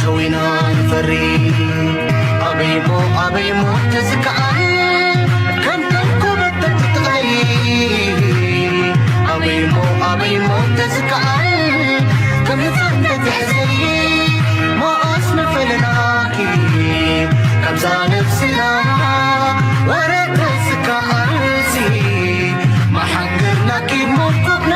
ተዊና ንፈሪ ኣበይሞ ኣበይሞ ተዝከኣል ከም ተንኮበት ተትጥቕለይ ኣበይሞ ኣበይሞ ተዝከኣል ከም ህፃን ተትሕዘሊ መኣስ መፈለናኪ ካብዛ ነፍስና ወረ ተዝከኣልሲ መሓንገርናኪ ሞኮብና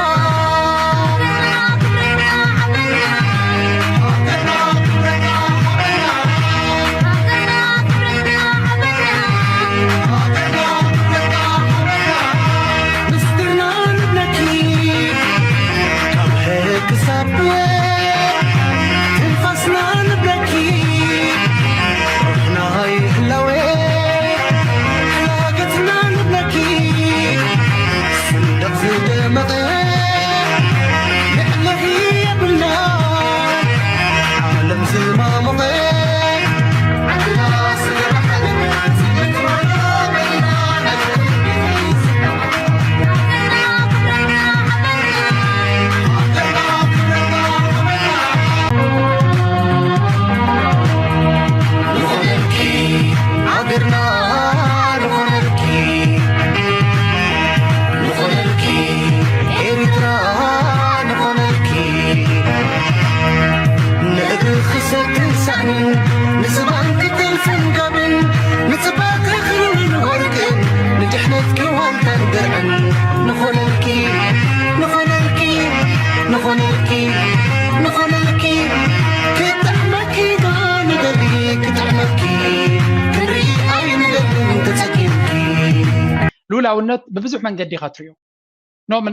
ሉላውነት ብብዙሕ መንገዲ ኢኻ ትሪኦ።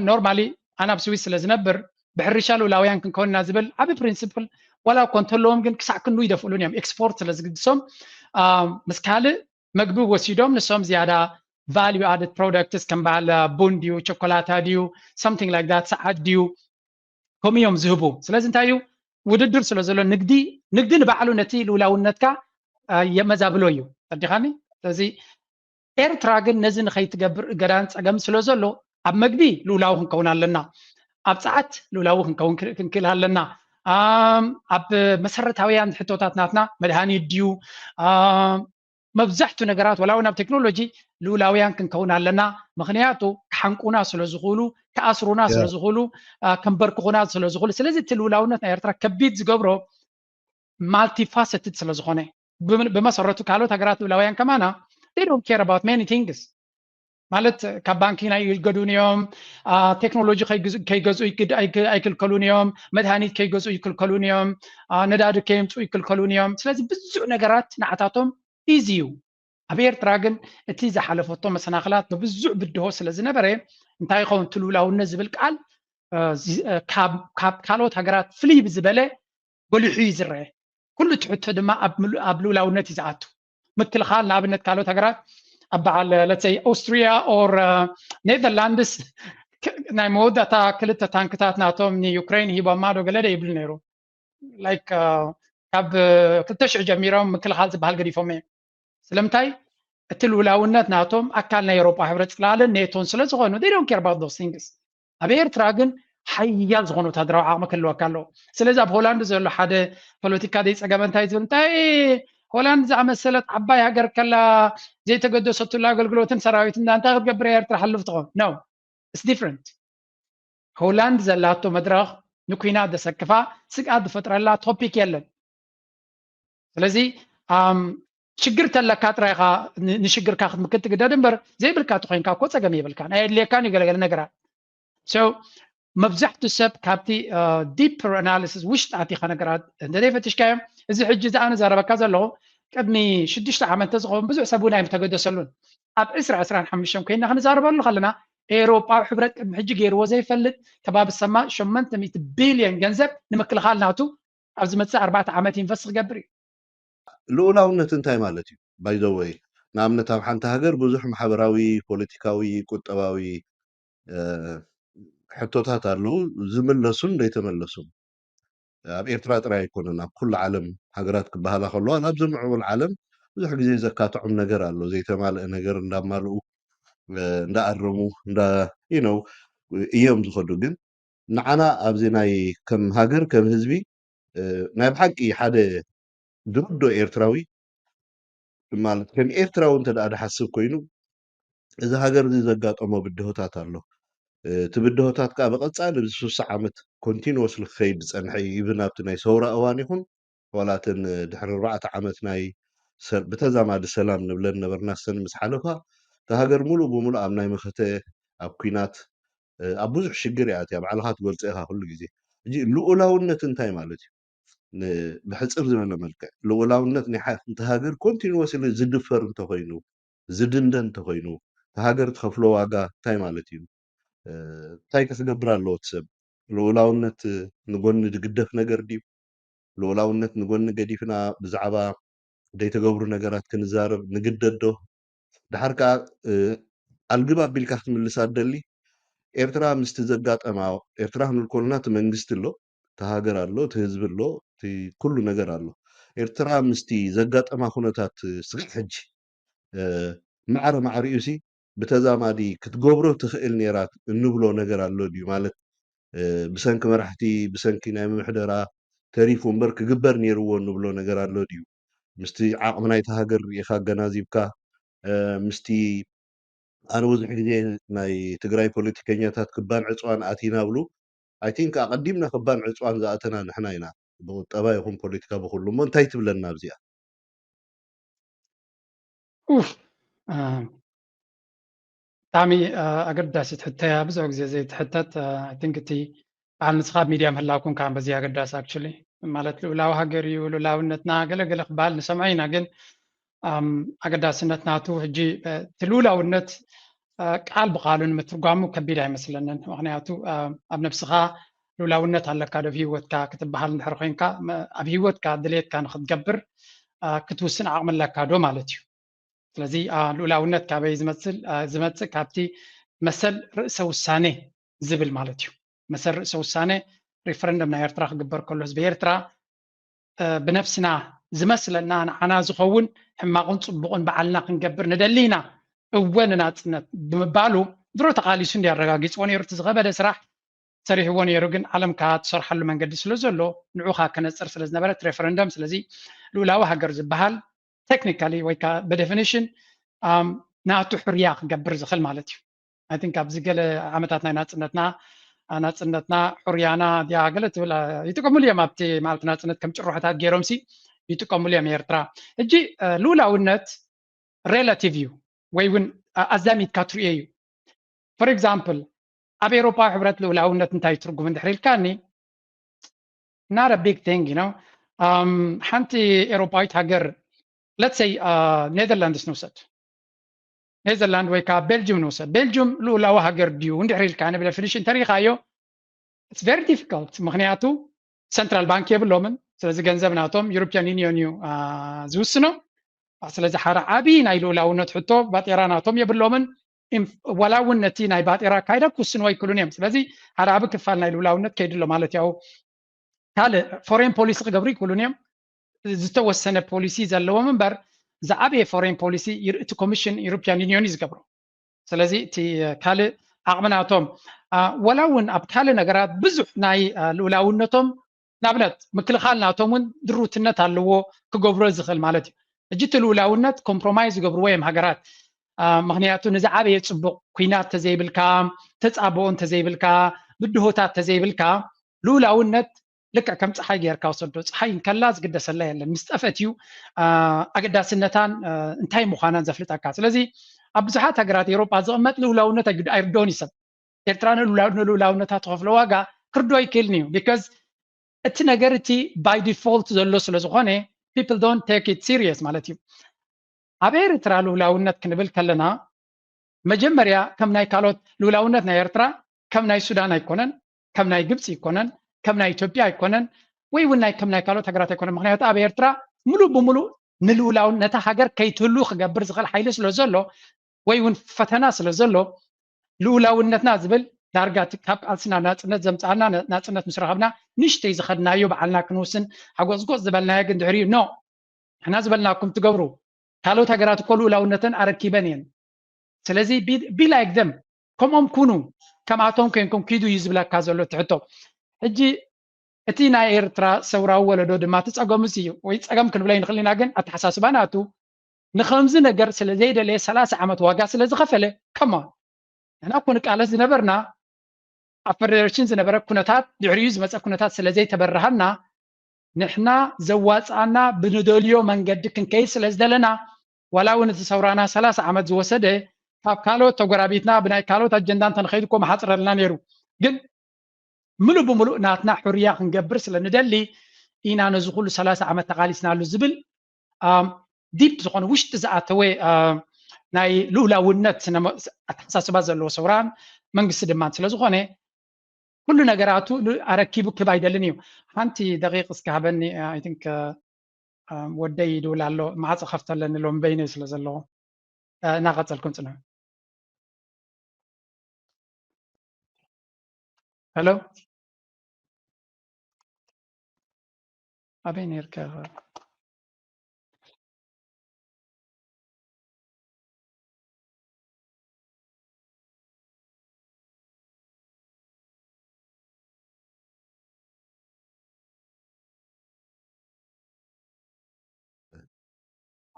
ኖርማሊ ኣነ ኣብ ስዊስ ስለ ዝነብር ብሕርሻ ሉላውያን ክንከውንና ዝብል ዓብ ፕሪንስፕል ዋላ እኮ እንተለዎም ግን ክሳዕ ክንዱ ይደፍእሉን እዮም። ኤክስፖርት ስለ ዝግድሶም ምስ ካልእ መግቢ ወሲዶም ንሶም ዝያዳ value added products ከም በዓል ቡን ድዩ ቸኮላታ ድዩ something like that ሰዓት ድዩ ከምኡ እዮም ዝህቡ። ስለዚ እንታይ እዩ ውድድር ስለ ዘሎ ንግዲ ንግዲ ንባዕሉ ነቲ ልውላውነትካ የመዛብሎ እዩ። ተረዲኻኒ? ስለዚ ኤርትራ ግን ነዚ ንኸይትገብር እገዳን ጸገም ስለ ዘሎ ኣብ መግቢ ልውላዊ ክንከውን ኣለና። ኣብ ጸዓት ልውላዊ ክንከውን ክንክእል ኣለና። ኣብ መሰረታውያን ሕቶታት ናትና መድሃኒት ድዩ መብዛሕቱ ነገራት ወላ እውን ኣብ ቴክኖሎጂ ልውላውያን ክንከውን ኣለና። ምክንያቱ ክሓንቁና ስለ ዝኽእሉ ክኣስሩና ስለ ዝኽእሉ ከንበርክኹና ስለ ዝኽእሉ ስለዚ እቲ ልውላውነት ናይ ኤርትራ ከቢድ ዝገብሮ multifaceted ስለ ዝኾነ ብመሰረቱ ካልኦት ሃገራት ልውላውያን ከማና they don't care about many things ማለት ካብ ባንኪ ናይ ይልገዱን እዮም ቴክኖሎጂ ከይገዝኡ ኣይክልከሉን እዮም መድሃኒት ከይገዝኡ ይክልከሉን እዮም ነዳዲ ከየምፅኡ ይክልከሉን እዮም ስለዚ ብዙሕ ነገራት ንዓታቶም ኢዚ እዩ ኣብ ኤርትራ ግን እቲ ዝሓለፈቶ መሰናክላት ብብዙሕ ብድሆ ስለ ዝነበረ እንታይ ይኸውን ትልውላውነት ዝብል ቃል ካብ ካልኦት ሃገራት ፍልይ ብዝበለ ጎሊሑ እዩ ዝረአ ኩሉ ትሕቶ ድማ ኣብ ልውላውነት እዩ ዝኣቱ ምክልኻል ንኣብነት ካልኦት ሃገራት ኣብ በዓል ለተይ ኦስትሪያ ኦር ኔዘርላንድስ ናይ መወዳእታ ክልተ ታንክታት ናቶም ንዩክሬን ሂቦማ ዶ ገለ ደ ይብል ነይሩ like ካብ ክልተ ሽዑ ጀሚሮም ምክልኻል ዝበሃል ገዲፎም እዮም ስለምንታይ እቲ ልውላውነት ናቶም ኣካል ናይ ኤሮጳ ሕብረት ጽላልን ኔቶን ስለ ዝኾኑ they don't care about those things ኣብ ኤርትራ ግን ሓያል ዝኾነ ወታደራዊ ዓቕሚ ክህልወካ ኣለዎ ስለዚ ኣብ ሆላንድ ዘሎ ሓደ ፖለቲካ ዘይፀገመ እንታይ ዝብል እንታይ ሆላንድ ዝኣመሰለት ዓባይ ሃገር ከላ ዘይተገደሰትሉ ኣገልግሎትን ሰራዊትን እንታይ ክትገብር ኤርትራ ሓልፍ ትኾን no it's different ሆላንድ ዘላቶ መድረኽ ንኩናት ዘሰክፋ ስግኣት ዝፈጥረላ ቶፒክ የለን ስለዚ ሽግር ተለካ ጥራይ ኢኻ ንሽግርካ ክትምክት ትግደድ እምበር ዘይብልካ ተኮይንካ እኮ ፀገም የብልካ ናይ ኣድልየካን እዩ ገለገለ ነገራት so መብዛሕቱ ሰብ ካብቲ deeper analysis ውሽጢ ኣቲኻ ነገራት እንተዘይፈትሽካዮም እዚ ሕጂ እዚ ኣነ ዘረበካ ዘለኹ ቅድሚ ሽዱሽተ ዓመት እንተዝኸውን ብዙሕ ሰብ እውን ኣይምተገደሰሉን ኣብ ዕስራ ዕስራን ሓሙሽተን ኮይና ክንዛረበሉ ከለና ኤሮጳዊ ሕብረት ቅድሚ ሕጂ ገይርዎ ዘይፈልጥ ከባቢ ሰማ ሸመንተ ሚእቲ ቢልዮን ገንዘብ ንምክልኻል ናቱ ኣብ ዝመፅእ ኣርባዕተ ዓመት ኢንቨስት ክገብር እዩ ልኡላውነት እንታይ ማለት እዩ by the way ንኣብነት ኣብ ሓንቲ ሃገር ብዙሕ ማሕበራዊ ፖለቲካዊ ቁጠባዊ ሕቶታት ኣለዉ ዝምለሱን ዘይተመለሱን ኣብ ኤርትራ ጥራይ ኣይኮነን ኣብ ኩሉ ዓለም ሃገራት ክበሃላ ከለዋ ናብ ዝምዕቡል ዓለም ብዙሕ ግዜ ዘካትዖም ነገር ኣሎ ዘይተማልአ ነገር እንዳማልኡ እንዳኣረሙ እንዳ you know እዮም ዝኸዱ ግን ንዓና ኣብዚ ናይ ከም ሃገር ከም ህዝቢ እ፣ ናይ ብሓቂ ሓደ ዝርዶ ኤርትራዊ ማለት ከም ኤርትራዊ እንተ ደኣ ዝሓስብ ኮይኑ፣ እዚ ሃገር እዚ ዘጋጠሞ ብድሆታት ኣሎ። እ፣ እቲ ብድሆታት ከኣ ብቐጻሊ እዚ ስሳ ዓመት ኮንቲኒወስሊ ክኸይድ ዝጸንሐ እዩ። ኢቭን ኣብቲ ናይ ሰውራ እዋን ይኹን ዋላ እተን ድሕሪ ኣርባዕተ ዓመት ናይ ሰ-፣ ብተዛማዲ ሰላም ንብለን ነበርና፣ ሰን ምስ ሓለፋ እታ ሃገር ሙሉእ ብሙሉእ ኣብ ናይ መኸተ፣ ኣብ ኲናት፣ እ፣ ኣብ ብዙሕ ሽግር እያ ኣትያ። ባዕልኻ ትገልጾ ኢኻ ኩሉ ግዜ። ሕጂ ልኡላውነት እንታይ ማለት እዩ? ን-፣ ብሕጽር ዝበለ መልክዕ ልኡላውነት ናይ ሓንቲ ሃገር ኮንቲኒወስሊ ዝድፈር እንተኾይኑ፣ ዝድንደን እንተኾይኑ፣ እታ ሃገር ትኸፍሎ ዋጋ እንታይ ማለት እዩ? እ፣ እንታይ ክትገብር ኣለዎ እቲ ሰብ? ልኡላውነት ንጎኒ ዝግደፍ ነገር ድዩ? ልኡላውነት ንጎኒ ገዲፍና ብዛዕባ ዘይተገብሩ ነገራት ክንዛረብ ንግደድ ዶ? ደሓር ከኣ፣ እ፣ ኣልግብ ኣቢልካ ክትምልሳ ትደሊ? ኤርትራ ምስቲ ዘጋጠማ፣ ኤርትራ ክንብል ከለና እቲ መንግስቲ ኣሎ፣ እቲ ሃገር ኣሎ፣ እቲ ህዝቢ ኣሎ፣ እቲ ኩሉ ነገር ኣሎ። ኤርትራ ምስቲ ዘጋጠማ ኩነታት ስጋዕ ሕጂ፣ እ፣ ማዕረ ማዕሪኡሲ ብተዛማዲ ክትገብሮ ትኽእል ነይራ እንብሎ ነገር ኣሎ ድዩ? ማለት፣ እ፣ ብሰንኪ መራሕቲ፣ ብሰንኪ ናይ ምምሕደራ ተሪፉ እምበር ክግበር ነይርዎ እንብሎ ነገር ኣሎ ድዩ? ምስቲ ዓቕሚ ናይቲ ሃገር ርኢኻ ኣገናዚብካ፣ እ፣ ምስቲ ኣነ ብዙሕ ግዜ ናይ ትግራይ ፖለቲከኛታት ክባን ዕፅዋን ኣቲና ብሉ። ኣይ ቲንክ ኣቐዲምና ክባን ዕፅዋን ዝኣተና ንሕና ኢና። ብቁጠባ ይኹን ፖለቲካ ብኹሉ። እሞ እንታይ ትብለና ኣብዚኣ? ኡፍ፣ እ፣ ብጣዕሚ፣ እ፣ ኣገዳሲት ሕቶ እያ። ብዙሕ ግዜ ዘይትሕተት፣ እ፣ ኣይ ቲንክ እቲ በዓል ንስኻ ኣብ ሚድያ ምህላውኩም ከዓ በዚ ኣገዳሲ ኣክቹሊ። ማለት ልኡላዊ ሃገር እዩ፣ ልኡላውነትና ገለ ገለ ክበሃል ንሰምዖ ኢና፣ ግን፣ ኣም፣ ኣገዳስነት ናቱ ሕጂ፣ እ፣ እቲ ልኡላውነት፣ እ፣ ቃል ብቃሉ ንምትርጓሙ ከቢድ ኣይመስለንን። ምኽንያቱ፣ እ፣ ኣብ ነብስኻ ልኡላውነት ኣለካ ዶ ኣብ ህይወትካ ክትበሃል እንድሕር ኮይንካ፣ መ-፣ ኣብ ህይወትካ ድሌትካ ንክትገብር፣ እ፣ ክትውስን ዓቕሚ ኣለካ ዶ ማለት እዩ። ስለዚ፣ እ፣ ልኡላውነት ካበይ ዝመጽእ፣ እ፣ ዝመጽእ ካብቲ መሰል ርእሰ ውሳኔ ዝብል ማለት እዩ። መሰል ርእሰ ውሳኔ ሪፈረንደም ናይ ኤርትራ ክግበር ከሎ ህዝቢ ኤርትራ፣ እ፣ ብነፍስና ዝመስለና ንዓና ዝኸውን ሕማቕን ጽቡቕን ባዕልና ክንገብር ንደሊ ኢና። እወ ንናጽነት ብምባሉ ድሮ ተቓሊሱ እንዲ ኣረጋጊጽዎ ነይሩ። እቲ ዝኸበደ ስራሕ ሰሪሕዎ ነይሩ፣ ግን ዓለም ከኣ ትሰርሓሉ መንገዲ ስለ ዘሎ ንዑ ከኣ ከነጽር ስለ ዝነበረ እቲ ሬፈረንደም። ስለዚ ልኡላዊ ሃገር ዝበሃል ቴክኒካሊ ወይ ከኣ ብደፊኒሽን፣ ኣም፣ ናቱ ሕርያ ክገብር ዝኽእል ማለት እዩ። ኣይ ቲንክ ኣብዚ ገለ ዓመታት ናይ ናጽነትና፣ ኣ፣ ናጽነትና፣ ሕርያና ድያ ገለ ትብል፣ ኣ፣ ይጥቀምሉ እዮም ኣብቲ ማለት ናጽነት ከም ጭርሖታት ገይሮምሲ ይጥቀምሉ እዮም ኤርትራ። ሕጂ፣ እ፣ ልኡላውነት ሬላቲቭ እዩ ወይ እውን፣ ኣ-፣ ኣዛሚድካ ትርእዮ እዩ። ፎር ኤግዛምፕል ኣብ ኤውሮፓዊ ሕብረት ልኡላውነት እንታይ ትርጉም እንድሕር ኢልካኒ፣ not a big thing, you know. ኣም፣ ሓንቲ ኤውሮፓዊት ሃገር let's say፣ አ፣ ኔዘርላንድስ ንውሰድ። ኔዘርላንድ ወይ ከዓ ቤልጅም ንውሰድ። ቤልጅም ልኡላዊ ሃገር ድዩ እንድሕር ኢልካ ንብል ፊኒሽ እንተሪኢኻዮ it's very difficult። ምኽንያቱ ሰንትራል ባንክ የብሎምን። ስለዚ ገንዘብ ናቶም ዩሮፒያን ዩኒዮን እዩ፣ አ፣ ዝውስኖ። ስለዚ ሓደ ዓቢ ናይ ልኡላውነት ሕቶ ባጤራ ናቶም የብሎምን። ኢንፍ-፣ ዋላ እውን ነቲ ናይ ባጤራ ኣካይዳ ክውስንዎ ኣይክእሉን እዮም። ስለዚ ሓደ ዓቢ ክፋል ናይ ልኡላውነት ከይዱ ኣሎ ማለት እዩ። ካልእ ፎሬን ፖሊሲ ክገብሩ ይክእሉን እዮም። ዝተወሰነ ፖሊሲ ዘለዎም እምበር ዝዓበየ ፎሬን ፖሊሲ ዩር-፣ እቲ ኮሚሽን ዩሮፒያን ዩኒዮን እዩ ዝገብሮ። ስለዚ እቲ ካልእ ዓቕሚ ናቶም፣ አ፣ ወላ እውን ኣብ ካልእ ነገራት ብዙሕ ናይ፣ አ፣ ልኡላውነቶም ንኣብነት ምክልኻል ናቶም እውን ድሩትነት ኣለዎ ክገብሮ ዝኽእል ማለት እዩ። ሕጂ እቲ ልኡላውነት ኮምፕሮማይዝ ዝገብርዎ እዮም ሃገራት። አ፣ ምኽንያቱ ንዝዓበየ ጽቡቕ ኲናት ተዘይብልካ፣ ተጻብኦ እንተዘይብልካ፣ ብድሆታት ተዘይብልካ ልኡላውነት ልክዕ ከም ጸሓይ ጌርካ ውሰዶ። ጸሓይ እንከላ ዝግደሰላ የለን። ምስ ጠፍአት እዩ፣ አ፣ ኣገዳስነታን፣ አ፣ እንታይ ምዃናን ዘፍልጠካ። ስለዚ ኣብ ብዙሓት ሃገራት ኤውሮጳ ዝቕመጥ ልኡላውነት ኣይግድ-፣ ኣይርድኦን እዩ ሰብ። ኤርትራ ንልኡላ-፣ ንልኡላውነታ ትኸፍሎ ዋጋ ክርድኦ ኣይክእልን እዩ። ቢካዝ እቲ ነገር እቲ ባይ ዲፎልት ዘሎ ስለ ዝኾነ people don't take it serious ማለት እዩ። ኣብ ኤርትራ ልኡላውነት ክንብል ከለና መጀመርያ ከም ናይ ካልኦት ልኡላውነት ናይ ኤርትራ ከም ናይ ሱዳን ኣይኮነን፣ ከም ናይ ግብፂ ኣይኮነን፣ ከም ናይ ኢትዮጵያ ኣይኮነን፣ ወይ እውን ናይ ከም ናይ ካልኦት ሃገራት ኣይኮነን። ምኽንያቱ ኣብ ኤርትራ ሙሉእ ብሙሉእ ንልኡላው-፣ ነታ ሃገር ከይትህሉ ክገብር ዝኽእል ሓይሊ ስለ ዘሎ ወይ እውን ፈተና ስለ ዘሎ ልኡላውነትና ዝብል ዳርጋ እቲ ካብ ቃልስና ናጽነት ዘምጽኣና ነ-፣ ናጽነት ምስ ረኸብና ንእሽተይ ዝኸድናዮ ባዕልና ክንውስን ሓጎጽጎጽ ዝበልናዮ ግን ድሕሪኡ ኖ ንሕና ዝበልናኩም ትገብሩ ካልኦት ሃገራት እኮ ልኡላውነተን ኣረኪበን እየን። ስለዚ ቢ-፣ be like them፣ ከምኦም ኩኑ፣ ከምኣቶም ኮይንኩም ኪዱ እዩ ዝብለካ ዘሎ እቲ ሕቶ። ሕጂ እቲ ናይ ኤርትራ ሰውራዊ ወለዶ ድማ እቲ ጸገሙስ እዩ። ወይ ጸገም ክንብሎ ኣይንኽእል ኢና፣ ግን ኣተሓሳስባ ናቱ ንኸምዚ ነገር ስለ ዘይደለየ ሰላሳ ዓመት ዋጋ ስለ ዝኸፈለ፣ come on። ንሕና እኮ ንቃለስ ዝነበርና ኣብ ፈደረሽን ዝነበረ ኩነታት፣ ድሕሪኡ ዝመጸ ኩነታት ስለ ዘይተበረሃልና፣ ንሕና ዘዋጽኣና ብንደልዮ መንገዲ ክንከይድ ስለ ዝደለና፣ ዋላ እውን እቲ ሰውራና ሰላሳ ዓመት ዝወሰደ፣ ካብ ካልኦት ተጎራቢትና ብናይ ካልኦት ኣጀንዳ እንተንኸይድ እኮ መሓጽረልና ነይሩ። ግን ምሉእ ብምሉእ ናትና ሕርያ ክንገብር ስለ ንደሊ ኢና ነዚ ኩሉ ሰላሳ ዓመት ተቓሊስናሉ ዝብል፣ ኣም፣ ዲፕ ዝኾነ ውሽጢ ዝኣተወ፣ ኣም፣ ናይ ልኡላውነት ስነ-፣ ኣተሓሳስባ ዘለዎ ሰውራን መንግስቲ ድማ ስለ ዝኾነ፣ ኩሉ ነገራቱ ን-፣ ኣረኪቡ ክብ ኣይደልን እዩ። ሓንቲ ደቂቕ እስከ ሃበኒ፣ I think፣ ኣም፣ ወደይ ይድውል ኣሎ፣ ማዕጾ ከፍተለኒ ሎም በይነይ ስለ ዘለኹ። እ፣ እናቐጸልኩም ጽንሑ። ሄሎ፣ ኣበይ ነይርካ ኢኻ?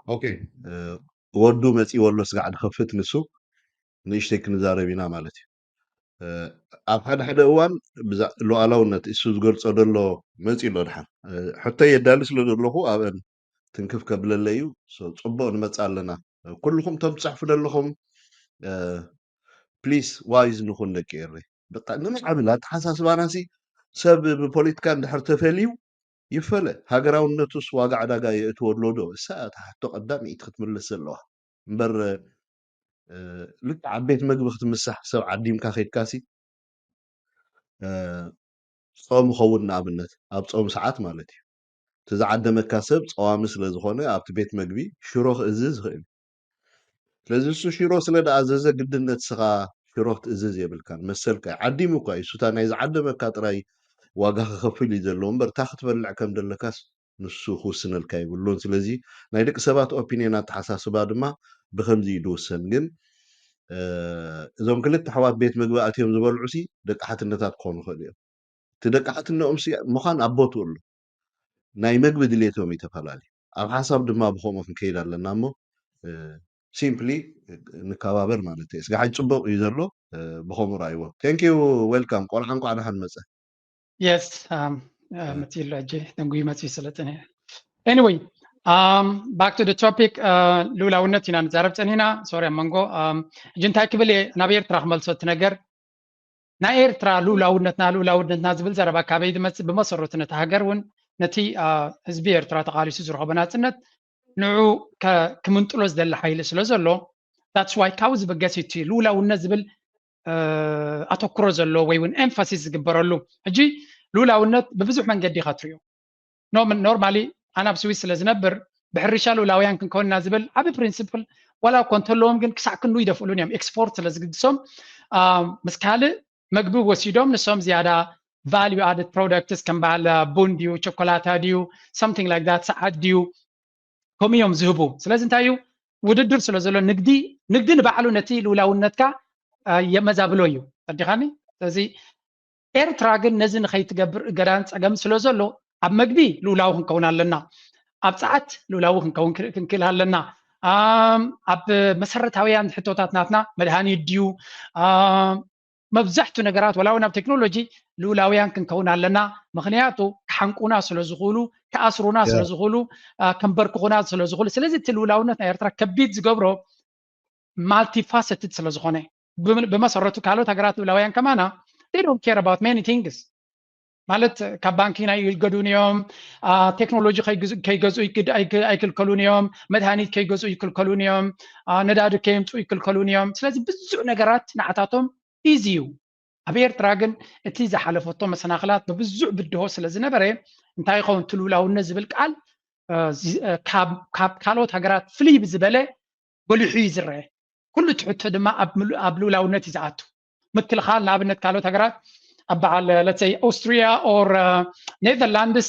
ኦኬ፣ እ፣ ወዱ መጺእዎ ኣሎ፣ ስጋዕ ድኸፍት ንሱ፣ ንእሽተይ ክንዛረብ ኢና ማለት እዩ። እ፣ ኣብ ሓደ ሓደ እዋን ብዛ-፣ ሉዓላውነት እሱ ዝገልጾ ዘሎ መጺኡ ኣሎ ድሓን። እ፣ ሕቶይ የዳሊ ስለ ዘለኹ ኣብአን ትንክፍ ከብለለይ እዩ። ሶ፣ ጽቡቕ ንመጽእ ኣለና። ኩልኹም እቶም ትጽሕፉ ዘለኹም፣ እ፣ ፕሊስ ዋይዝ ንኹን ደቂ ኤረይ። በቃ ንምዕብል ኣተሓሳስባና ሲ ሰብ ብፖለቲካ እንድሕር ተፈልዩ ይፈለ። ሃገራውነቱስ ዋጋ ዕዳጋ የእትወሎ ዶ? እሳ እታ ሕቶ ቀዳመይቲ ክትምለስ ዘለዋ። እምበር፣ እ፣ ልክዕ ኣብ ቤት መግቢ ክትምሳሕ ሰብ ዓዲምካ ከይድካሲ፣ እ፣ ጾም ይኸውን ንኣብነት፣ ኣብ ጾም ሰዓት ማለት እዩ። እቲ ዝዓደመካ ሰብ ጸዋሚ ስለ ዝኾነ ኣብቲ ቤት መግቢ ሽሮ ክእዝዝ ይኽእል እዩ። ስለዚ እሱ ሽሮ ስለ ደኣዘዘ ግድን ነቲ ንስኻ ሽሮ ክትእዝዝ የብልካን። መሰልካ እዩ። ዓዲሙ እኳ እዩ። እሱ እታ ናይ ዝዓደመካ ጥራይ ዋጋ ክኸፍል እዩ ዘለዎ እምበር እታ ክትበልዕ ከም ዘለካስ ንሱ ክውስነልካ የብሉን። ስለዚ ናይ ደቂ ሰባት ኦፒንየን ኣተሓሳስባ ድማ ብኸምዚ እዩ ዝውሰን። ግን፣ እ፣ እዞም ክልተ ኣሕዋት ቤት መግቢ ኣትዮም ዝበልዑ ሲ ደቂ ሓትነታት ክኾኑ ይኽእሉ እዮም። እቲ ደቂ ሓትነኦም ሲ ምዃን ኣብ ቦትኡ ኣሎ። ናይ መግቢ ድሌቶም እዩ ተፈላለዩ። ኣብ ሓሳብ ድማ ብኸምኡ ክንከይድ ኣለና እሞ፣ እ፣ ሲምፕሊ ንከባበር ማለት እዩ። ስጋሓይ ጽቡቕ እዩ ዘሎ፣ እ፣ ብኸምኡ ረኣይዎ። ቴንክ ዩ፣ ዌልካም። ቆልዓ እንኳዕ ደሓን መጸ። የስ፣ ኣም፣ እ፣ እ። መጺኡ ኣሎ ሕጂ፣ ደንጉዩ መጺኡ ስለ ጽንሐ። ኤኒወይ፣ ኣም፣ ባክ ቱ ደ ቶፒክ፣ እ፣ ልኡላውነት ኢና ንዛረብ ጸኒሕና። ሶሪ ኣብ መንጎ፣ ኣም፣ ሕጂ እንታይ ክብል እየ፣ ናብ ኤርትራ ክመልሶ እቲ ነገር። ናይ ኤርትራ ልኡላውነትና፣ ልኡላውነትና ዝብል ዘረባ ካበይ ዝመጽእ? ብመሰረቱ ነቲ ሃገር እውን ነቲ፣ አ፣ ህዝቢ ኤርትራ ተቓሊሱ ዝረኸቦ ናጽነት ንዑ ከ-፣ ክምንጥሎ ዝደሊ ሓይሊ ስለ ዘሎ፣ that's why ካብኡ ዝብገስ እዩ እቲ ልኡላውነት ዝብል፣ እ፣ ኣተኩሮ ዘለዎ ወይ እውን ኤምፋሲስ ዝግበረሉ። ሕጂ ልኡላውነት ብብዙሕ መንገዲ ኢኻ ትሪኦ። ኖ-፣ ኖርማሊ ኣነ ኣብ ስዊስ ስለ ዝነብር ብሕርሻ ልኡላውያን ክንከውን ኢና ዝብል ዓቢ ፕሪንሲፕል ዋላ እኮ እንተለዎም ግን ክሳዕ ክንዱ ይደፍእሉን እዮም። ኤክስፖርት ስለ ዝግድሶም፣ አ፣ ምስ ካልእ መግቢ ወሲዶም ንሶም ዝያዳ ቫልዩ ኣድድ ፕሮዳክትስ ከም በዓል ቡን ድዩ፣ ቸኮላታ ድዩ፣ something like that፣ ሰዓት ድዩ፣ ከምኡ እዮም ዝህቡ። ስለዚ እንታይ እዩ ውድድር ስለ ዘሎ ንግዲ፣ ንግዲ ንባዕሉ ነቲ ልኡላውነትካ፣ አ፣ የመዛብሎ እዩ። ተረዲኻኒ? ስለዚ ኤርትራ ግን ነዚ ንኸይትገብር እገዳን ጸገም ስለ ዘሎ ኣብ መግቢ ልኡላዊ ክንከውን ኣለና። ኣብ ጸዓት ልኡላዊ ክንከውን ክል-፣ ክንክእል ኣለና። ኣም፣ ኣብ መሰረታውያን ሕቶታት ናትና መድሃኒት ድዩ፣ ኣም፣ መብዛሕቱ ነገራት ወላ እውን ኣብ ቴክኖሎጂ ልኡላውያን ክንከውን ኣለና። ምኽንያቱ ክሓንቁና ስለ ዝኽእሉ፣ ክኣስሩና ስለ ያ። ዝኽእሉ፣ አ፣ ከንበርክኹና ስለ ዝኽእሉ። ስለዚ እቲ ልኡላውነት ናይ ኤርትራ ከቢድ ዝገብሮ ማልቲፋሰትድ ስለ ዝኾነ፣ ብም-፣ ብመሰረቱ ካልኦት ሃገራት ልኡላውያን ከማና they don't care about many things። ማለት ካብ ባንኪ ናይ ይልገዱን እዮም፣ አ፣ ቴክኖሎጂ ከይግዝ-፣ ከይገዝኡ ይግድ-፣ ኣይክ-፣ ኣይክልከሉን እዮም፣ መድሃኒት ከይገዝኡ ይክልከሉን እዮም፣ አ፣ ነዳዲ ከየምፅኡ ይክልከሉን እዮም። ስለዚ ብዙሕ ነገራት ንዓታቶም ኢዚ እዩ። ኣብ ኤርትራ ግን እቲ ዝሓለፈቶ መሰናኽላት ብብዙሕ ብድሆ ስለ ዝነበረ እንታይ ይኸውን እቲ ልኡላውነት ዝብል ቃል፣ አ፣ ዚ-፣ አ፣ ካብ፣ ካብ ካልኦት ሃገራት ፍልይ ብዝበለ ጎሊሑ እዩ ዝረአ። ኩሉ እቲ ሕቶ ድማ ኣብ ምሉ-፣ ኣብ ልኡላውነት እዩ ዝኣቱ። ምክልኻል ንኣብነት ካልኦት ሃገራት ኣብ በዓል፣ let's say፣ ኦስትሪያ ኦር፣ አ፣ ኔዘርላንድስ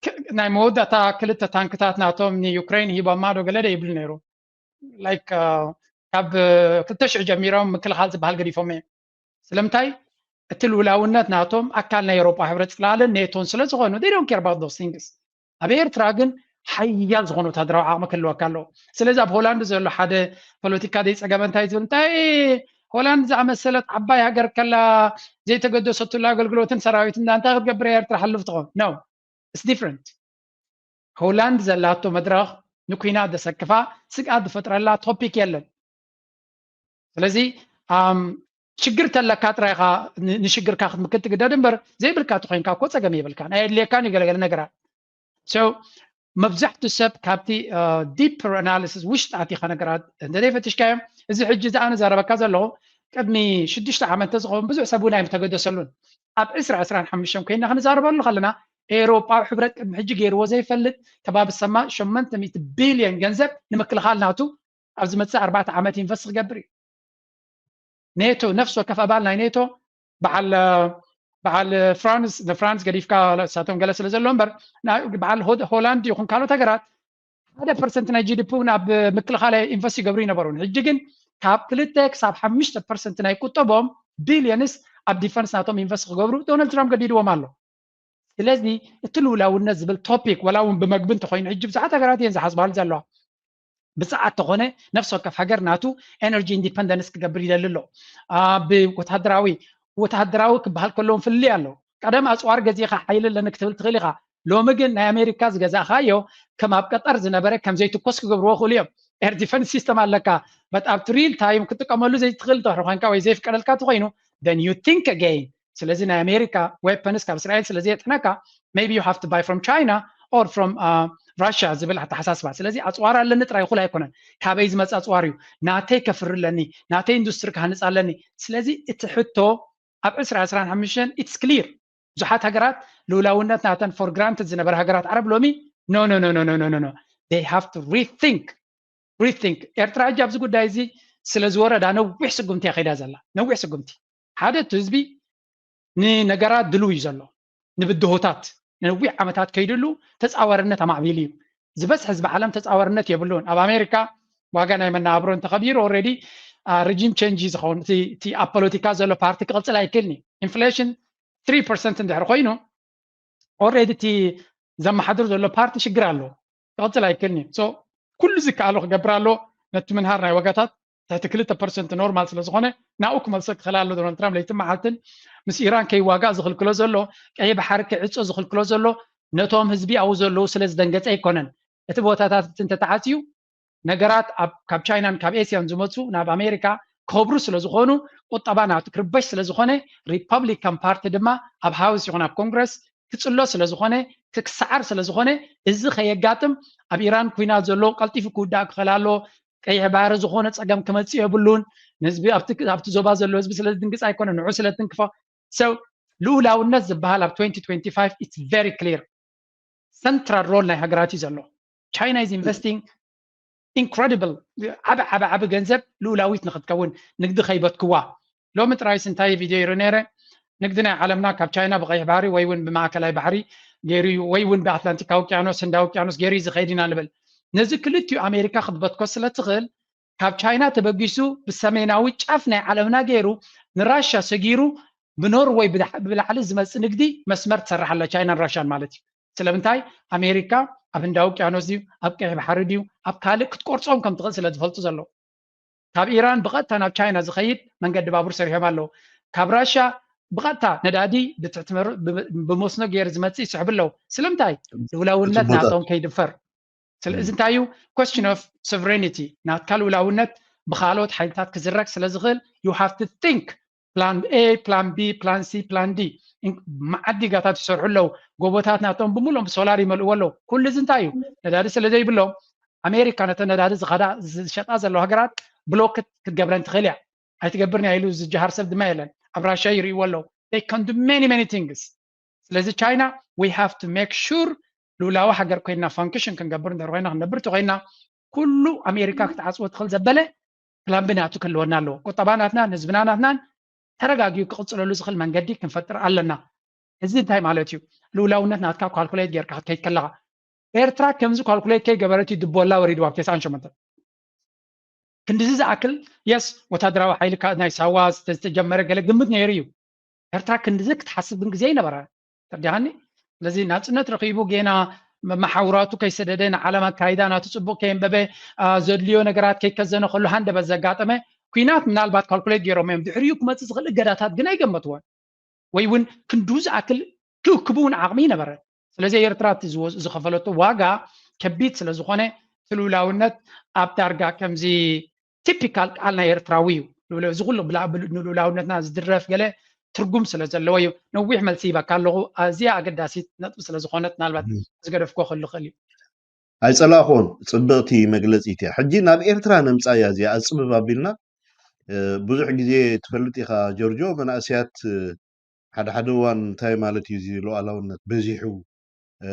ክ-፣ ናይ መወዳእታ ክልተ ታንክታት ናቶም ንዩክሬን ሂቦማ ዶ ገለ ዶ ይብል ነይሩ። ላይክ፣ አ፣ ካብ ክልተ ሽሕ ጀሚሮም ምክልኻል ዝበሃል ገዲፎም እዮም። ስለምንታይ? እቲ ልውላውነት ናቶም ኣካል ናይ ኤውሮጳ ሕብረት ጽላልን ኔቶን ስለ ዝኾኑ they don't care about those things። ኣብ ኤርትራ ግን ሓያል ዝኾነ ወታደራዊ ዓቕሚ ክህልወካ ኣለዎ። ስለዚ ኣብ ሆላንድ ዘሎ ሓደ ፖለቲካ ዘይጸገመ እንታይ ዝብል እንታይ ሆላንድ ዝኣመሰለት ዓባይ ሃገር ከላ ዘይተገደሰትሉ ኣገልግሎትን ሰራዊትን እንታይ ክትገብር እያ ኤርትራ ሓልፍ ትኾን? No, it's different። ሆላንድ ዘላቶ መድረኽ ንኩናት ዘሰክፋ ስግኣት ዝፈጥረላ ቶፒክ የለን። ስለዚ ሽግር ተለካ ጥራይኻ ንሽግርካ ክትምክት ትግደድ እምበር ዘይብልካ ተኮይንካ እኮ ፀገም የብልካ ናይ ኣድልየካን እዩ ገለገለ ነገራት። So መብዛሕቱ ሰብ ካብቲ ዲፐር ኣናሊሲስ ውሽጢ ኣቲኻ ነገራት እንተዘይፈትሽካዮም እዚ ሕጂ ዝኣነ ዘረበካ ዘለኹ ቅድሚ ሽዱሽተ ዓመት ተዝኸውን ብዙሕ ሰብ እውን ኣይምተገደሰሉን። ኣብ ዕስራ ዕስራን ሓሙሽተን ኮይና ክንዛረበሉ ከለና ኤውሮጳዊ ሕብረት ቅድሚ ሕጂ ገይርዎ ዘይፈልጥ ከባቢ ሰማ ሸመንተ ሚእቲ ቢልዮን ገንዘብ ንምክልኻል ናቱ ኣብ ዝመፅእ ኣርባዕተ ዓመት ኢንቨስት ክገብር እዩ። ኔቶ ነፍሲ ወከፍ ኣባል ናይ ኔቶ በዓል በዓል ፍራንስ ንፍራንስ ገዲፍካ እሳቶም ገለ ስለ ዘሎ እምበር በዓል ሆላንድ ይኹን ካልኦት ሃገራት ሓደ ፐርሰንት ናይ ጂዲፒ ናብ ምክልኻል ኢንቨስት ይገብሩ ይነበሩን ሕጂ ግን ካብ ክልተ ክሳብ ሓሙሽተ ፐርሰንት ናይ ቁጠቦም ቢልዮንስ ኣብ ዲፈንስ ናቶም ኢንቨስት ክገብሩ ዶናልድ ትራምፕ ገዲድዎም ኣሎ። ስለዚ እቲ ልውላውነት ዝብል ቶፒክ ወላ እውን ብመግቢ እንተኮይኑ ሕጂ ብዙሓት ሃገራት እየን ዝሓስባሉ ዘለዋ። ብፅዓት ተኾነ ነፍሲ ወከፍ ሃገር ናቱ ኤነርጂ ኢንዲፐንደንስ ክገብር ይደሊ ኣሎ። ብወታደራዊ ወታደራዊ ክበሃል ከለዎም ፍልልይ ኣሎ። ቀደም ኣፅዋር ገዚእኻ ሓይሊ ኣለኒ ክትብል ትኽእል ኢኻ። ሎሚ ግን ናይ ኣሜሪካ ዝገዛእኻዮ ከም ኣብ ቀጠር ዝነበረ ከም ዘይትኮስ ክገብርዎ ክእሉ እዮም። ኤር ዲፈንስ ሲስተም ኣለካ በት ኣብቲ ሪል ታይም ክትጥቀመሉ ዘይትኽእል እንተድሕሪ ኮይንካ ወይ ዘይፍቀደልካ ተኮይኑ then you think again። ስለዚ ናይ ኣሜሪካ ዌፐንስ ካብ እስራኤል ስለ ዘየጥሕነካ maybe you have to buy from China or from Russia ዝብል ኣተሓሳስባ። ስለዚ ኣፅዋር ኣለኒ ጥራይ እኹል ኣይኮነን። ካበይ ዝመፅ ኣፅዋር እዩ? ናተይ ከፍሪ ኣለኒ፣ ናተይ ኢንዱስትሪ ክሃንፅ ኣለኒ። ስለዚ እቲ ሕቶ ኣብ ዕስራ ዕስራን ሓሙሽተን it's clear። ብዙሓት ሃገራት ልውላውነት ናተን for granted ዝነበረ ሃገራት ዓረብ ሎሚ no no no no no no no they have to rethink rethink። ኤርትራ ሕጂ ኣብዚ ጉዳይ እዚ ስለ ዝወረዳ ነዊሕ ስጉምቲ እያ ከይዳ ዘላ። ነዊሕ ስጉምቲ ሓደ እቲ ህዝቢ ንነገራት ድልው እዩ ዘሎ። ንብድሆታት ንነዊሕ ዓመታት ከይድሉ ተፃዋርነት ኣማዕቢሉ እዩ። ዝበዝሕ ህዝቢ ዓለም ተፃዋርነት የብሉን። ኣብ ኣሜሪካ ዋጋ ናይ መነባብሮ እንተኸቢሩ already regime change እዩ ዝኸውን። እቲ ኣብ ፖለቲካ ዘሎ ፓርቲ ክቕፅል ኣይክእልን እዩ። ኢንፍሌሽን ትሪ ፐርሰንት እንድሕር ኮይኑ already እቲ ዘመሓድር ዘሎ ፓርቲ ሽግር ኣለዎ። ክቕፅል ኣይክእልን እዩ። ኩሉ ዝከኣሎ ክገብር ኣለዎ። ነቲ ምንሃር ናይ ዋጋታት ትሕቲ ክልተ ፐርሰንት ኖርማል ስለ ዝኾነ ናብኡ ክመልሶ ክኽእል ኣሎ። ዶናልድ ትራምፕ ለይትን መዓልትን ምስ ኢራን ከይዋጋእ ዝኽልክሎ ዘሎ፣ ቀይሕ ባሕሪ ክዕጾ ዝኽልክሎ ዘሎ ነቶም ህዝቢ ኣብኡ ዘለዉ ስለ ዝደንገጸ ኣይኮነን። እቲ ቦታታት እቲ እንተተዓጽዩ ነገራት ካብ ቻይናን ካብ ኤስያን ዝመፁ ናብ ኣሜሪካ ክኸብሩ ስለ ዝኾኑ ቁጠባ ናቱ ክርበሽ ስለ ዝኾነ ሪፐብሊካን ፓርቲ ድማ ኣብ ሃውስ ይኹን ኣብ ኮንግረስ ክፅሎ ስለ ዝኾነ ክሰዓር ስለ ዝኾነ እዚ ከየጋጥም ኣብ ኢራን ኩናት ዘሎ ቀልጢፉ ክውዳእ ክኽእል ኣሎ። ቀይሕ ባሕሪ ዝኾነ ፀገም ክመፅእ የብሉን። ንህዝቢ ኣብቲ ዞባ ዘሎ ህዝቢ ስለ ዝድንግፅ ኣይኮነ ንዑ ስለ ትንክፎ ሰው ልኡላውነት ዝበሃል ኣብ twenty twenty-five it's very clear። ሰንትራል ሮል ናይ ሃገራት እዩ ዘሎ። China is investing incredible ዓቢ ዓቢ ዓቢ ገንዘብ ልኡላዊት ንክትከውን ንግዲ ከይበትክዋ። ሎሚ ጥራይስ እንታይ ቪድዮ ይርኢ ነይረ። ንግዲ ናይ ዓለምና ካብ ቻይና ብቀይሕ ባሕሪ ወይ እውን ብማእከላይ ባሕሪ ገይሩ እዩ ወይ እውን ብኣትላንቲካ ውቅያኖስ ህንዳዊ ውቅያኖስ ገይሩ እዩ ዝኸይድ ኢና ንብል። ነዚ ክልቲኡ ኣሜሪካ ክትበትኮ ስለ ትኽእል ካብ ቻይና ተበጊሱ ብሰሜናዊ ጫፍ ናይ ዓለምና ገይሩ ንራሻ ሰጊሩ ብኖርወይ ብላዕሊ ዝመፅእ ንግዲ መስመር ትሰርሕ ኣላ ቻይናን ራሻን ማለት እዩ። ስለምንታይ ኣሜሪካ ኣብ ህንዳዊ ውቅያኖስ ድዩ ኣብ ቀይሕ ባሕሪ ድዩ ኣብ ካልእ ክትቆርፆም ከም ትኽእል ስለ ዝፈልጡ ዘለዉ ካብ ኢራን ብቐጥታ ናብ ቻይና ዝኸይድ መንገዲ ባቡር ሰሪሖም ኣለዉ። ካብ ራሻ ብቐጥታ ነዳዲ ብመስኖ ገይር ዝመፅእ ይስሕቡ ኣለዉ። ስለምንታይ ልውላውነት ናቶም ከይድፈር። እዚ እንታይ እዩ? Question of sovereignty ናትካ ልውላውነት ብካልኦት ሓይልታት ክዝረግ ስለ ዝኽእል you have to think plan A, plan B, plan C, plan D። መዓት ዲጋታት ይሰርሑ ኣለዉ። ጎቦታት ናቶም ብምሉኦም ብሶላር ይመልእዎ ኣለዉ። ኩሉ እዚ እንታይ እዩ? ነዳዲ ስለ ዘይብሎም ኣሜሪካ ነተ ነዳዲ ዝኸዳ ዝሸጣ ዘለዋ ሃገራት ብሎክ ክትገብረን ትኽእል እያ። ኣይትገብርን እያ ኢሉ ዝጀሃር ሰብ ድማ የለን። ኣብ ራሽያ ይርእይዎ ኣለዉ። They can do many many things። ስለዚ ቻይና we have to make sure ልኡላዊ ሃገር ኮይና ፋንክሽን ክንገብር እንድሕር ኮይና ክንነብር እንተኮይና ኩሉ ኣሜሪካ ክትዓፅዎ ትኽእል ዘበለ ፕላን ቢ ናቱ ክህልወና ኣለዎ። ቁጠባ ናትናን ህዝብና ናትናን ተረጋጊኡ ክቕፅለሉ ዝኽእል መንገዲ ክንፈጥር ኣለና። እዚ እንታይ ማለት እዩ? ልኡላውነት ናትካ ካልኩሌት ጌርካ ክትከይድ ከለኻ ኤርትራ ከምዚ ካልኩሌት ከይገበረት እዩ ድቦላ ወሪድዋ ኣብ ተስዓን ሸሞንተን ክንድዚ ዝኣክል የስ ወታደራዊ ሓይሊ ናይ ሳዋ ዝተጀመረ ገለ ግምት ነይሩ እዩ። ኤርትራ ክንድዚ ክትሓስብ ግን ግዜ ኣይነበራን። ተረዲኻኒ? ስለዚ ናጽነት ረኺቡ ጌና መ- መሓውራቱ ከይሰደደ ንዓለም ኣካይዳ ናቱ ጽቡቕ ከየንበበ፣ አ፣ ዘድልዮ ነገራት ከይከዘነ ከሎ ሃንደበት ዘጋጠመ ኲናት ምናልባት ካልኩሌት ገይሮም እዮም። ድሕሪኡ ክመጽእ ዝኽእል እገዳታት ግን ኣይገመትዎን። ወይ እውን ክንዱ ዝኣክል ክእክቡ እውን ዓቕሚ ይነበረ። ስለዚ ኤርትራ እቲ ዝወ- ዝኸፈለቶ ዋጋ ከቢድ ስለ ዝኾነ እቲ ልኡላውነት ኣብ ዳርጋ ከምዚ ቲፒካል ቃል ናይ ኤርትራዊ እዩ። ልኡላ- እዚ ኩሉ ብላ- ብል- ንልኡላውነትና ዝድረፍ ገለ ትርጉም ስለ ዘለዎ እዩ። ነዊሕ መልሲ ይበካ ኣለኹ። ኣዝያ ኣገዳሲት ነጥቢ ስለ ዝኾነት ምናልባት ዝገደፍኮ ክህሉ ይኽእል እዩ። ኣይጸላእኩዎን፣ ጽብቕቲ መግለጺት እያ። ሕጂ ናብ ኤርትራ ነምጻያ እዚኣ ኣጽብብ ኣቢልና። እ፣ ብዙሕ ግዜ ትፈልጥ ኢኻ ጆርጆ፣ መናእሰያት፣ እ፣ ሓደ ሓደ እዋን እንታይ ማለት እዩ እዚ ሉዓላውነት በዚሑ፣ እ፣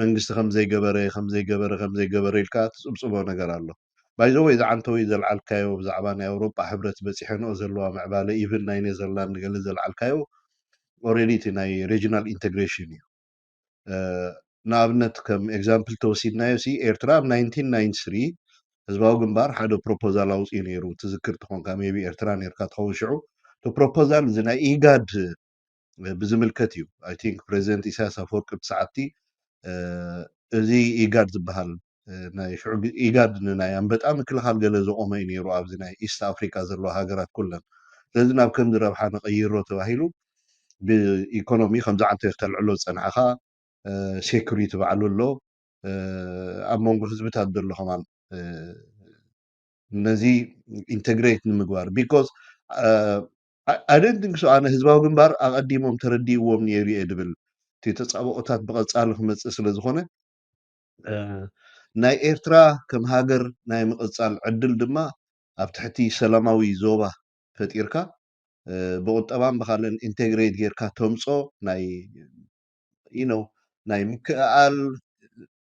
መንግስቲ ከም ዘይገበረ፣ ከም ዘይገበረ፣ ከም ዘይገበረ ኢልካ ትጽብጽቦ ነገር ኣሎ። ባይዘወይ ዝዓንተወይ ዘልዓልካዮ ብዛዕባ ናይ ኣውሮጳ ሕብረት በጺሐንኦ ዘለዋ ምዕባለ፣ ኢቭን ናይ ኔዘርላንድ ገለ ዘልዓልካዮ ኦልሬዲ እቲ ናይ ሬጂናል ኢንተግሬሽን እዩ። እ፣ ንኣብነት ከም ኤግዛምፕል ተወሲድናዮ ሲ ኤርትራ ኣብ ናይንቲን ናይንቲ ስሪ ህዝባዊ ግንባር ሓደ ፕሮፖዛል ኣውፅኡ ነይሩ። ትዝክር ተኾንካ ሜቢ ኤርትራ ነርካ ትኸውን ሽዑ። እቲ ፕሮፖዛል እዚ ናይ ኢጋድ እ፣ ብዝምልከት እዩ። ኣይ ቲንክ ፕሬዚደንት ኢሳያስ ኣፈወርቂ ብሰዓቲ እ፣ እዚ ኢጋድ ዝበሃል እ፣ ናይ ሽዑ ግ- ኢጋድ ንናይ ኣንበጣ ምክልኻል ገለ ዘቆመ እዩ ነይሩ ኣብዚ ናይ ኢስት ኣፍሪካ ዘለዋ ሃገራት ኩለን። ስለዚ ናብ ከምዚ ረብሓ ንቐይሮ ተባሂሉ ብኢኮኖሚ ከምዚ ዓንተ ተልዕሎ ዝፀናሕኻ ሴኩሪቲ ባዕሉ ኣሎ። እ፣ ኣብ መንጎ ህዝብታት ዘሎ ከማን እ፣ ነዚ ኢንተግሬት ንምግባር because I don't think so ኣነ ህዝባዊ ግንባር ኣቐዲሞም ተረዲእዎም ነይሩ እየ ድብል እቲ ተፃብኦታት ብቐፃሊ ክመፅእ ስለ ዝኾነ እ፣ ናይ ኤርትራ ከም ሃገር ናይ ምቕፃል ዕድል ድማ ኣብ ትሕቲ ሰላማዊ ዞባ ፈጢርካ እ፣ ብቁጠባን ብካልእን ኢንቴግሬት ጌርካ ተምፆ ናይ you know ናይ ምክእኣል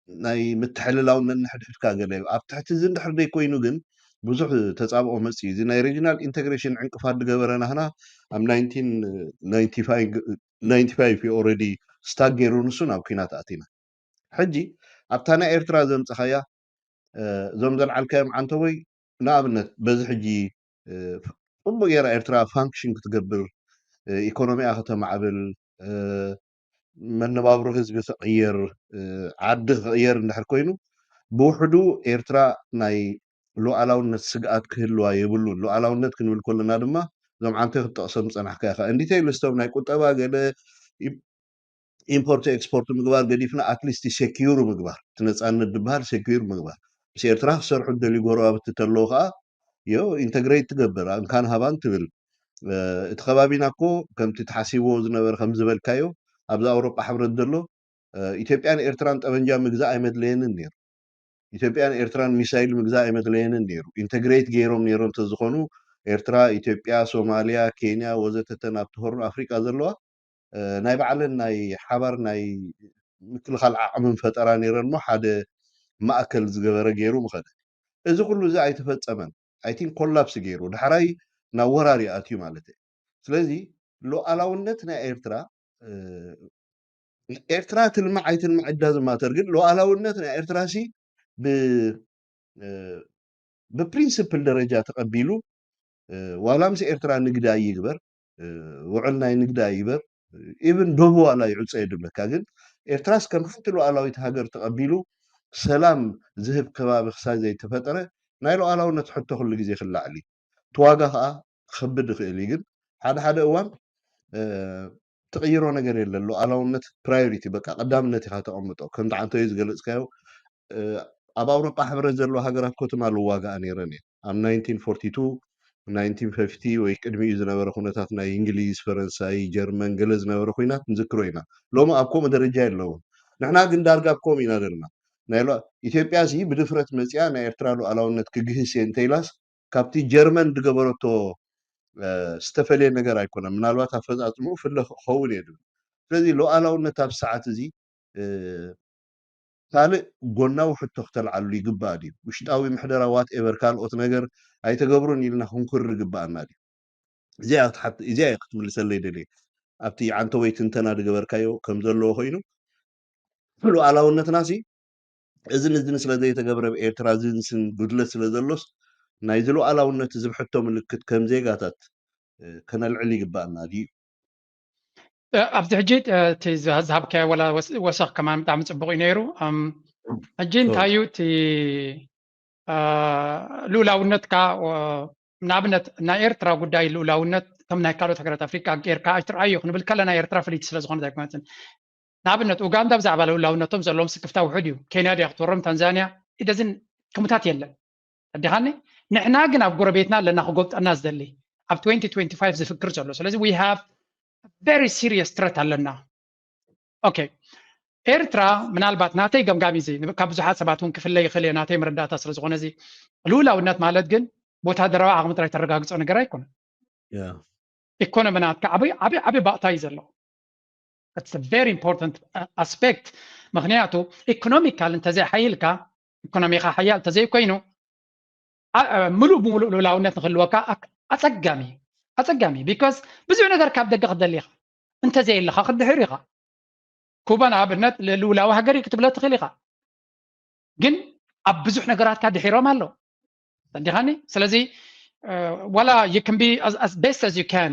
ናይ ምትሕልላው ነንሕድሕድካ ገለ ኣብ ትሕቲ እዚ እንድሕር ደይ ኮይኑ ግን ብዙሕ ተፃብኦ መፅእ እዩ። እዚ ናይ ሬጂናል ኢንተግሬሽን ዕንቅፋት ዝገበረ ናህና ኣብ ናይንቲን ናይንቲ ፋይቭ እዩ ኦልሬዲ ስታክ ገይሩ ንሱ ናብ ኲናት ኣቲና። ሕጂ ኣብታ ናይ ኤርትራ ዘምፀኻያ እ፣ እዞም ዘልዓልካዮም ዓንተቦይ ንኣብነት በዚ ሕጂ እ፣ ፅቡቅ ገይራ ኤርትራ ፋንክሽን ክትገብር እ፣ ኢኮኖሚኣ ከተማዕብል እ፣ መነባብሮ ህዝቢ ክቕየር እ፣ ዓዲ ክቕየር እንድሕር ኮይኑ ብውሕዱ ኤርትራ ናይ ሉዓላውነት ስግኣት ክህልዋ የብሉን። ሉዓላውነት ክንብል ከለና ድማ እዞም ዓንተ ክትጠቕሶም ዝፀናሕካ ኢኻ። እንዲተይሉ ስቶም ናይ ቁጠባ ገለ ኢምፖርት ኤክስፖርት ምግባር ገዲፍና ኣትሊስት ሴኪዩር ምግባር እቲ ነፃነት ዝበሃል ሴኪዩር ምግባር ምስ ኤርትራ ክሰርሑ ዝደልዩ ጎረባብቲ ተለዉ ከዓ ዮ ኢንተግሬት ትገብር እንካን ሃባን ትብል። እቲ ከባቢና እኮ ከምቲ ተሓሲብዎ ዝነበረ ከምዝበልካዮ ኣብዚ ኣውሮጳ ሕብረት ዘሎ ኢትዮጵያን ኤርትራን ጠበንጃ ምግዛእ ኣይመድለየንን ነይሩ። ኢትዮጵያን ኤርትራን ሚሳይል ምግዛእ ኣይመድለየንን ነይሩ። ኢንተግሬት ገይሮም ነይሮም እንተዝኾኑ ኤርትራ፣ ኢትዮጵያ፣ ሶማሊያ፣ ኬንያ ወዘተተን ኣብቲ ሆርን ኣፍሪቃ ዘለዋ ናይ ባዕለን ናይ ሓባር ናይ ምክልኻል ዓቕምን ፈጠራ ነይረን እሞ ሓደ ማእከል ዝገበረ ገይሩ ምኸደ። እዚ ኩሉ እዚ ኣይተፈጸመን። ኣይ ቲንክ ኮላፕስ ገይሩ ዳሕራይ ናብ ወራር ይኣትዩ ማለት እየ። ስለዚ ሉዓላውነት ናይ ኤርትራ ኤርትራ ትልማዕ ኣይትልማዕ it doesn't matter ግን ሉዓላውነት ናይ ኤርትራ ሲ ብ ብፕሪንስፕል ደረጃ ተቐቢሉ ዋላ ምስ ኤርትራ ንግዲ ኣይግበር ውዕል ናይ ንግዲ ኣይግበር ኢቭን ዶብ ዋላ ይዕፀ የድብለካ ግን ኤርትራስ ከም ሓንቲ ሉዓላዊት ሃገር ተቐቢሉ ሰላም ዝህብ ከባቢ ክሳብ ዘይተፈጠረ ናይ ሉዓላውነት ሕቶ ኩሉ ግዜ ክላዕል እዩ። እቲ ዋጋ ከዓ ክኸብድ ይኽእል እዩ ግን ሓደ ሓደ እዋን ትቕይሮ ነገር የለን። ሉዓላውነት ፕራዮሪቲ በቃ ቀዳምነት ኢኻ ተቐምጦ። ከምቲ ዓንተዩ ዝገለፅካዮ ኣብ ኣውሮጳ ሕብረት ዘለዋ ሃገራት ኮትማ ልዋጋኣ ነይረን እየን። ኣብ ናይንቲን ፎርቲ ቱ ናይንቲን ፊፍቲ ወይ ቅድሚኡ ዝነበረ ኩነታት ናይ እንግሊዝ፣ ፈረንሳይ፣ ጀርመን ገለ ዝነበረ ኩናት ንዝክሮ ኢና። ሎሚ ኣብ ከምኡ ደረጃ የለውን። ንሕና ግን ዳርጋ ኣብ ከምኡ ኢና ዘለና። ናይ ሎ- ኢትዮጵያ ሲ ብድፍረት መፂኣ ናይ ኤርትራ ሉዓላውነት ክግህስ እየ እንተኢላስ ካብቲ ጀርመን ዝገበረቶ ዝተፈለየ ነገር ኣይኮነን። ምናልባት ኣፈፃፅምኡ ፍለ ክኸውን እየ ዝብል። ስለዚ ሉዓላውነት ኣብ ሰዓት እዚ ካልእ ጎናዊ ሕቶ ክተልዓሉ ይግባእ ድዩ? ውሽጣዊ ምሕደራ ዋት ኤቨር ካልኦት ነገር ኣይተገብሩን ኢልና ክንኩርር ይግባኣና ድዩ? እዚኣ ክትሓት- እዚኣ እየ ክትምልሰለይ ደልየ። ኣብቲ ዓንተወይ ትንተና ዝገበርካዮ ከም ዘለዎ ኮይኑ ሉዓላውነትና ሲ እዝን እዝን ስለ ዘይተገብረ ብ ኤርትራ ዝንስን ጉድለት ስለ ዘሎስ ናይዚ ሉዓላውነት ዝብሕቶ ምልክት ከም ዜጋታት ከነልዕል ይግባኣና ድዩ? ኣብዚ ሕጂ እቲ ዝሃብካዮ ወላ ወሰኽ ከማን ብጣዕሚ ፅቡቅ እዩ ነይሩ። ሕጂ እንታይ እዩ እቲ ልኡላውነትካ? ንኣብነት ናይ ኤርትራ ጉዳይ ልኡላውነት ከም ናይ ካልኦት ሃገራት ኣፍሪቃ ጌርካ ኣይትርኣዮ ክንብል ከለና ኤርትራ ፍልይቲ ስለዝኾነት ኣይኮነትን። ንኣብነት ኡጋንዳ ብዛዕባ ልኡላውነቶም ዘለዎም ስክፍታ ውሑድ እዩ። ኬንያ ድያ ክትወሮም፣ ታንዛንያ ኢደዝን ክምታት የለን። ኣዲኻኒ ንሕና ግን ኣብ ጎረቤትና ኣለና ክጎብጠና ዝደሊ ኣብ twenty twenty-five ዝፍክር ዘሎ። ስለዚ we have very serious threat ኣለና። ኦኬ፣ ኤርትራ ምናልባት ናተይ ገምጋም እዚ ካብ ብዙሓት ሰባት እውን ክፍለ ይኽእል እየ፣ ናተይ መረዳእታ ስለ ዝኾነ እዚ ልኡላውነት ማለት ግን ብወታደራዊ ዓቕሚ ጥራይ ተረጋግጾ ነገር ኣይኮነን። ኢኮኖሚ ናትካ ዓብይ ዓብይ ዓብይ ባእታ እዩ ዘሎ። It's a very important aspect። ምክንያቱ ኢኮኖሚካል እንተዘይሓይልካ፣ ኢኮኖሚካ ሓያል እንተዘይኮይኑ ምሉእ ብምሉእ ልኡላውነት ንክህልወካ ኣፀጋሚ ኣፀጋሚ because ብዙሕ ነገር ካብ ደገ ክትደሊ ኢኻ። እንተዘየለካ ክትድሕር ኢኻ። ኩባ ንኣብነት ልኡላዊ ሃገር እዩ ክትብለ ትኽእል ኢኻ፣ ግን ኣብ ብዙሕ ነገራትካ ድሒሮም ኣለዉ። እንዲኻኒ ስለዚ ዋላ you can be as best as you can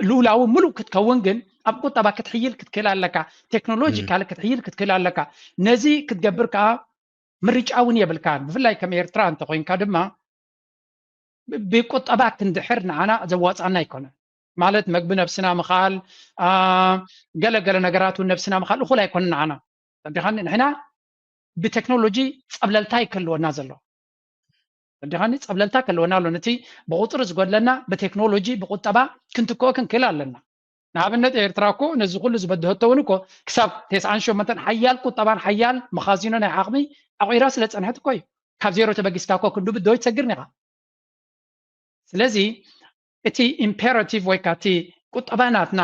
ልኡላዊ ምሉእ ክትከውን ግን ኣብ ቁጠባ ክትሕይል ክትክእል ኣለካ። ቴክኖሎጂካል ክትሕይል ክትክእል ኣለካ። ነዚ ክትገብር ከዓ ምርጫ እውን የብልካን። ብፍላይ ከም ኤርትራ እንተኮይንካ ድማ ብቁጠባ ክንድሕር ንዓና ዘዋፃና ኣይኮነን። ማለት መግቢ ነብስና ምኽኣል፣ ገለገለ ነገራት እውን ነብስና ምኽኣል እኹል ኣይኮነን ንዓና። እንዲኻኒ ንሕና ብቴክኖሎጂ ፀብለልታ ይክህልወና ዘሎ እንዲኻኒ ፀብለልታ ከለወና ኣሎ። ነቲ ብቁፅሪ ዝጎድለና ብቴክኖሎጂ ብቁጠባ ክንትክኦ ክንክእል ኣለና። ንኣብነት ኤርትራ እኮ ነዚ ኩሉ ዝበድሀቶ እውን እኮ ክሳብ ተስዓን ሸሞንተን ሓያል ቁጠባን ሓያል መኻዚኖ ናይ ዓቕሚ ኣቑራ ስለ ፀንሐት እኮ እዩ። ካብ ዜሮ ተበጊስካ እኮ ክንዱ ብድሆ ይትሰግርን ኢኻ። ስለዚ እቲ ኢምፔራቲቭ ወይ ከዓ እቲ ቁጠባ ናትና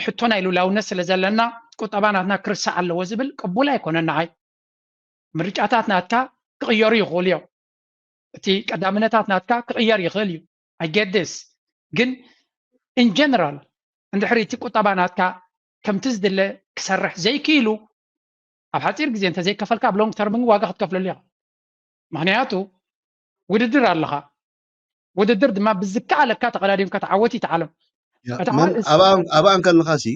ሕቶ ናይ ልኡላውነት ስለ ዘለና ቁጠባ ናትና ክርስዕ ኣለዎ ዝብል ቅቡል ኣይኮነን ንዓይ። ምርጫታት ናትካ ክቕየሩ ይኽእሉ እዮም። እቲ ቀዳምነታት ናትካ ክቕየር ይኽእል እዩ። I get this። ግን in general እንድሕሪ እቲ ቁጠባ ናትካ ከምቲ ዝድለ ክሰርሕ ዘይክኢሉ ኣብ ሓፂር ግዜ እንተዘይከፈልካ ኣብ long term ዋጋ ክትከፍለሉ ኢኻ። ምክንያቱ ውድድር ኣለኻ። ውድድር ድማ ብዝከኣለካ ተቐዳዲምካ ተዓወት ይተዓለም። ኣብኣ እንከለኻ ሲ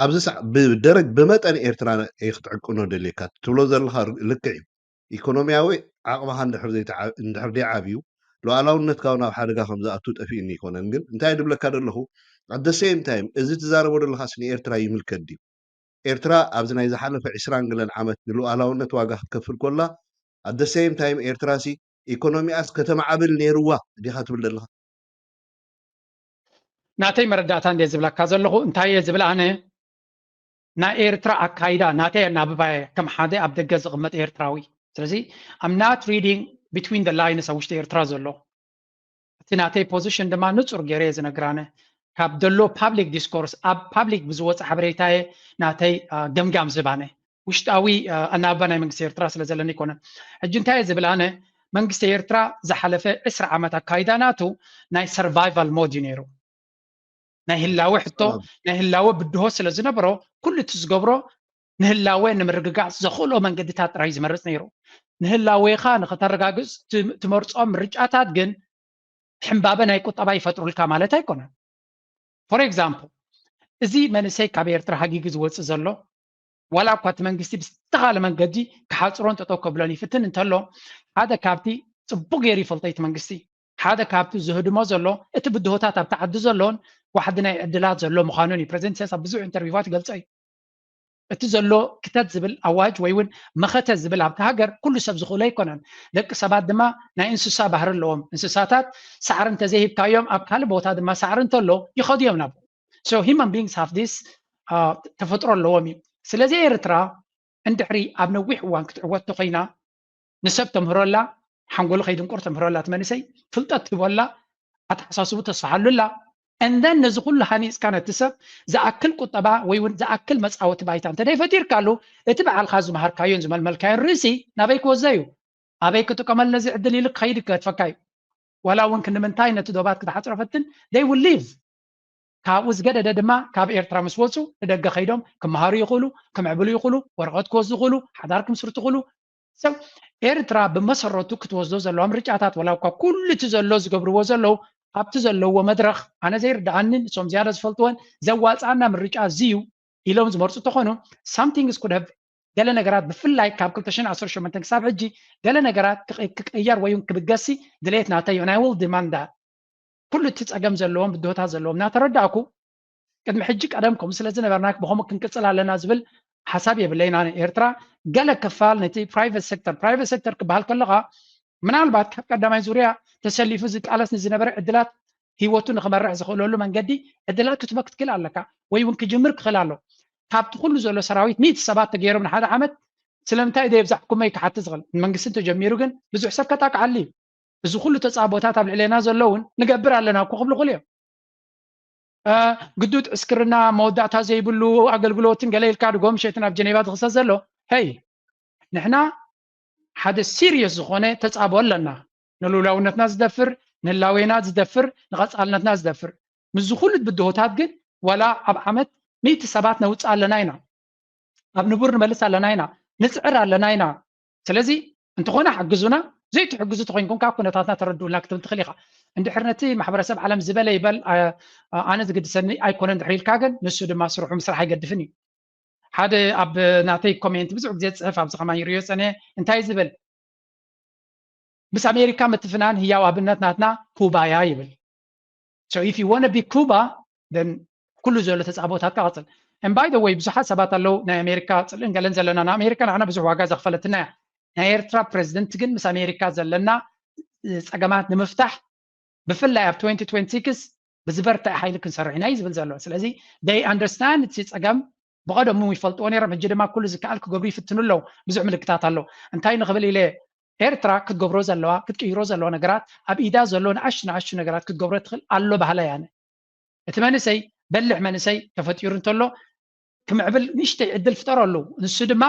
ኣብዚ ሳዕ ብደረጅ ብመጠን ኤርትራ ክትዕቅኖ ደልየካ ትብሎ ዘለኻ ልክዕ እዩ። ኢኮኖሚያዊ ዓቕምኻ እንድሕር ዘይዓብዩ ሉዓላውነትካ ናብ ሓደጋ ከም ዝኣቱ ጠፊእኒ ይኮነን። ግን እንታይ ድብለካ ደለኹ at the same time እዚ ትዛረቦ ደለኻስ ንኤርትራ ይምልከት ድዩ? ኤርትራ ኣብዚ ናይ ዝሓለፈ ዕስራን ገለን ዓመት ንሉዓላውነት ዋጋ ክትከፍል ኮላ at the same time ኤርትራ ሲ ኢኮኖሚኣስ ከተማዕብል ነይርዋ ዲኻ ትብል ዘለኻ? ናተይ መረዳእታ እንደ ዝብለካ ዘለኹ እንታይ እየ ዝብል ኣነ ናይ ኤርትራ ኣካይዳ ናተይ ኣናብባየ ከም ሓደ ኣብ ደገ ዝቕመጥ ኤርትራዊ። ስለዚ I'm not reading between the lines ኣብ ውሽጢ ኤርትራ ዘሎ እቲ ናተይ ፖዚሽን ድማ ንጹር ገይረ እየ ዝነግራነ። ካብ ዘሎ ፓብሊክ ዲስኮርስ ኣብ ፓብሊክ ብዝወፀ ሓበሬታየ ናተይ ገምጋም ዝባነ ውሽጣዊ ኣናብባ ናይ መንግስቲ ኤርትራ ስለ ዘለኒ ኣይኮነን። ሕጂ እንታይ እየ ዝብል ኣነ መንግስቲ ኤርትራ ዝሓለፈ ዕስራ ዓመት ኣካይዳ ናቱ ናይ ሰርቫይቫል ሞድ እዩ ነይሩ። ናይ ህላወ ሕቶ ናይ ህላወ ብድሆ ስለ ዝነበሮ ኩሉ እቲ ዝገብሮ ንህላወ ንምርግጋፅ ዘኽእሎ መንገድታት ጥራይ ዝመርፅ ነይሩ። ንህላዌኻ ንኸተረጋግፅ ትመርፆም ምርጫታት ግን ሕምባበ ናይ ቁጠባ ይፈጥሩልካ ማለት ኣይኮነን። ፎር ኤግዛምፕል እዚ መንእሰይ ካብ ኤርትራ ሃጊጉ ዝወፅእ ዘሎ ዋላ እኳ እቲ መንግስቲ ብዝተኻለ መንገዲ ክሓፅሮን ጠጠው ከብሎን ይፍትን እንተሎ ሓደ ካብቲ ፅቡቅ ገይሩ ይፈልጦ እቲ መንግስቲ ሓደ ካብቲ ዝህድሞ ዘሎ እቲ ብድሆታት ኣብቲ ዓዲ ዘሎን ዋሕዲ ናይ ዕድላት ዘሎ ምዃኑን እዩ። ፕሬዚደንት ኢሳያስ ኣብ ብዙሕ ኢንተርቪዋት ይገልጾ እዩ። እቲ ዘሎ ክተት ዝብል ኣዋጅ ወይ እውን መኸተ ዝብል ኣብቲ ሃገር ኩሉ ሰብ ዝኽእሎ ኣይኮነን። ደቂ ሰባት ድማ ናይ እንስሳ ባህሪ ኣለዎም። እንስሳታት ሳዕሪ እንተዘይሂብካዮም ኣብ ካልእ ቦታ ድማ ሳዕሪ እንተሎ ይኸዱ እዮም ናብኡ። So human beings have this ተፈጥሮ ኣለዎም እዩ። ስለዚ ኤርትራ እንድሕሪ ኣብ ነዊሕ እዋን ክትዕወት ተኾይና ንሰብ ተምህረላ ሓንጎሉ ከይድንቁር ተምህረላ እቲ መንእሰይ ፍልጠት ትህበላ ኣተሓሳስቡ ተስፋሓሉላ and then ነዚ ኩሉ ሃኒፅካ ነቲ ሰብ ዝኣክል ቁጠባ ወይ እውን ዝኣክል መፃወቲ ባይታ እንተደይ ፈጢርካሉ እቲ በዓልካ ዝመሃርካዮን ዝመልመልካዮን ርእሲ ናበይ ክወዘ እዩ ኣበይ ክጥቀመሉ ነዚ ዕድል ኢሉ ክኸይድ ይገድፈካ እዩ ዋላ እውን ክንምንታይ ነቲ ዶባት ክትሓፅሮ ፈትን they will leave ካብኡ ዝገደደ ድማ ካብ ኤርትራ ምስ ወፁ ንደገ ከይዶም ክመሃሩ ይኽእሉ ክምዕብሉ ይኽእሉ ወረቐት ክወስዱ ይኽእሉ ሓዳር ክምስርቱ ይኽእሉ ሰብ ኤርትራ ብመሰረቱ ክትወስዶ ዘለዋ ምርጫታት ወላ እኳ ኩሉ እቲ ዘሎ ዝገብርዎ ዘለዉ ኣብቲ ዘለዎ መድረኽ ኣነ ዘይርድኣንን እሶም ዝያዳ ዝፈልጥዎን ዘዋፅኣና ምርጫ እዚ እዩ ኢሎም ዝመርፁ እንተኾኑ something could have ገለ ነገራት ብፍላይ ካብ ክልተ ሽሕን ዓሰርተ ሸሞንተን ክሳብ ሕጂ ገለ ነገራት ክቕየር ወይ ክብገሲ ድሌት ናተይ እዩ ናይ will demand ኩሉ እቲ ፀገም ዘለዎም ብድሆታት ዘለዎም እናተረዳእኩ ቅድሚ ሕጂ ቀደም ከምኡ ስለ ዝነበርና ብኸምኡ ክንቅፅል ኣለና ዝብል ሓሳብ የብለይና። ኤርትራ ገለ ክፋል ነቲ private sector private sector ክበሃል ከለኻ ምናልባት ካብ ቀዳማይ ዙርያ ተሰሊፉ ዝቃለስ ንዝነበረ ዕድላት ህይወቱ ንክመርሕ ዝኽእለሉ መንገዲ ዕድላት ክትበክ ትክእል ኣለካ ወይ እውን ክጅምር ክኽእል ኣሎ። ካብቲ ኩሉ ዘሎ ሰራዊት ሚእቲ ሰባት ተገይሮም ንሓደ ዓመት ስለምንታይ ዘይብዛሕኩመይ ክሓትት ዝኽእል መንግስቲ እንተጀሚሩ ግን ብዙሕ ሰብ ከጣቅዓሉ እዩ። እዚ ኩሉ ተፃቦታት ኣብ ልዕሌና ዘለውን ንገብር ኣለና እኮ ክብሉ ክሉ እዮም። ግዱድ ዕስክርና መወዳእታ ዘይብሉ ኣገልግሎትን ገለ ኢልካ ድጎ ምሸትን ኣብ ጀኔቫ ዝኽሰት ዘሎ ሄይ ንሕና ሓደ serious ዝኾነ ተፃቦ ኣለና። ንልውላውነትና ዝደፍር ንህላዌና ዝደፍር ንቐፃልነትና ዝደፍር ምስዚ ኩሉ ብድሆታት ግን ዋላ ኣብ ዓመት ሚእቲ ሰባት ነውፅእ ኣለና ኢና ኣብ ንቡር ንመልስ ኣለና ኢና ንፅዕር ኣለና ኢና ስለዚ እንተኾነ ሓግዙና ዘይትሕግዙ ተኮይንኩም ካብ ኩነታትና ተረድኡልና ክትብል ትኽእል ኢኻ እንድሕር ነቲ ማሕበረሰብ ዓለም ዝበለ ይበል ኣነ ዝግድሰኒ ኣይኮነ እንድሕር ኢልካ ግን ንሱ ድማ ስርሑ ምስራሕ ኣይገድፍን እዩ ሓደ ኣብ ናተይ ኮሜንት ብዙሕ ግዜ ዝፅሕፍ ኣብዚ ከማን ይሪዮ ፀነ እንታይ ዝብል ምስ ኣሜሪካ ምትፍናን ህያው ኣብነት ናትና ኩባያ ይብል so if you want to be Cuba then ኩሉ ዘሎ ተፃቦታት ቀፅል and by the way ብዙሓት ሰባት ኣለዉ ናይ ኣሜሪካ ፅልእን ገለን ዘለና ንኣሜሪካ ንዓና ብዙሕ ዋጋ ዘኽፈለትና እያ ናይ ኤርትራ ፕሬዚደንት ግን ምስ ኣሜሪካ ዘለና ፀገማት ንምፍታሕ ብፍላይ ኣብ twenty twenty-six ብዝበርትዐ ሓይሊ ክንሰርሕ ኢና እዩ ዝብል ዘሎ ስለዚ they understand እቲ ፀገም ብቐደሙ ይፈልጥዎ ነይሮም ሕጂ ድማ ኩሉ ዝከኣል ክገብሩ ይፍትኑ ኣለዉ ብዙሕ ምልክታት ኣለዉ እንታይ ንኽብል ኢለ ኤርትራ ክትገብሮ ዘለዋ ክትቅይሮ ዘለዋ ነገራት ኣብ ኢዳ ዘሎ ንኣሽ ንኣሽ ነገራት ክትገብሮ ትኽእል ኣሎ ባህላ ያነ እቲ መንእሰይ በልሕ መንእሰይ ተፈጢሩ እንተሎ ክምዕብል ንእሽተይ ዕድል ፍጠረሉ ንሱ ድማ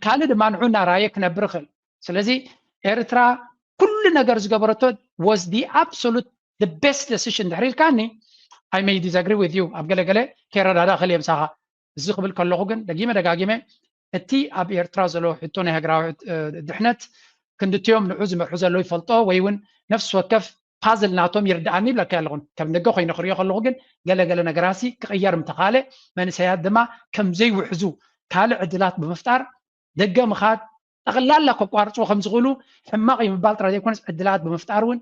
ካልእ ድማ ንዑ እናራየ ክነብር ይኽእል ስለዚ ኤርትራ ኩሉ ነገር ዝገበረቶ was the absolute the best decision ድሕሪ ኢልካኒ I may disagree with you ኣብ ገለገለ ከይረዳዳ ክእል የምሳኻ እዚ ክብል ከለኹ ግን ደጊመ ደጋጊመ እቲ ኣብ ኤርትራ ዘሎ ሕቶ ናይ ሃገራዊ ድሕነት ክንድትዮም ንዑ ዝመርሑ ዘሎ ይፈልጦ ወይ እውን ነፍሲ ወከፍ ፓዝል ናቶም ይርድኣኒ ይብለካ ኣለኹን ከም ደገ ኮይነ ክሪኦ ከለኹ ግን ገለገለ ነገራሲ ክቕየር ምተኻለ መንእሰያት ድማ ከም ዘይውሕዙ ካልእ ዕድላት ብምፍጣር ደገ ምኻድ ጠቕላላ ከቋርፅዎ ከም ዝኽእሉ ሕማቕ እዩ ምባል ጥራይ ዘይኮነስ ዕድላት ብምፍጣር እውን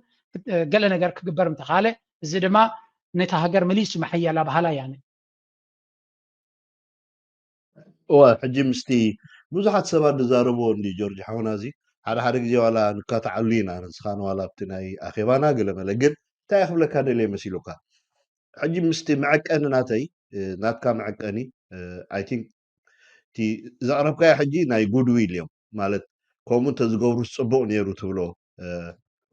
ገለ ነገር ክግበር ምተኻለ እዚ ድማ ነታ ሃገር መሊሱ መሓየላ ባህላ ያነ እወ ሕጂ ምስቲ ብዙሓት ሰባት ዝዛረብዎ እንዲ ጆርጅ ሓውና እዚ ሓደ ሓደ ግዜ ዋላ ንካታዓሉ ኢና ንስኻን ዋላ ኣብቲ ናይ ኣኼባና ገለ መለ ግን እንታይ ክብለካ ደልየ መሲሉካ ሕጂ ምስቲ መዐቀኒ ናተይ ናትካ መዐቀኒ I think እቲ ዘቕረብካዮ ሕጂ ናይ ጉድዊል እዮም ማለት ከምኡ እንተዝገብሩ ፅቡቕ ነይሩ ትብሎ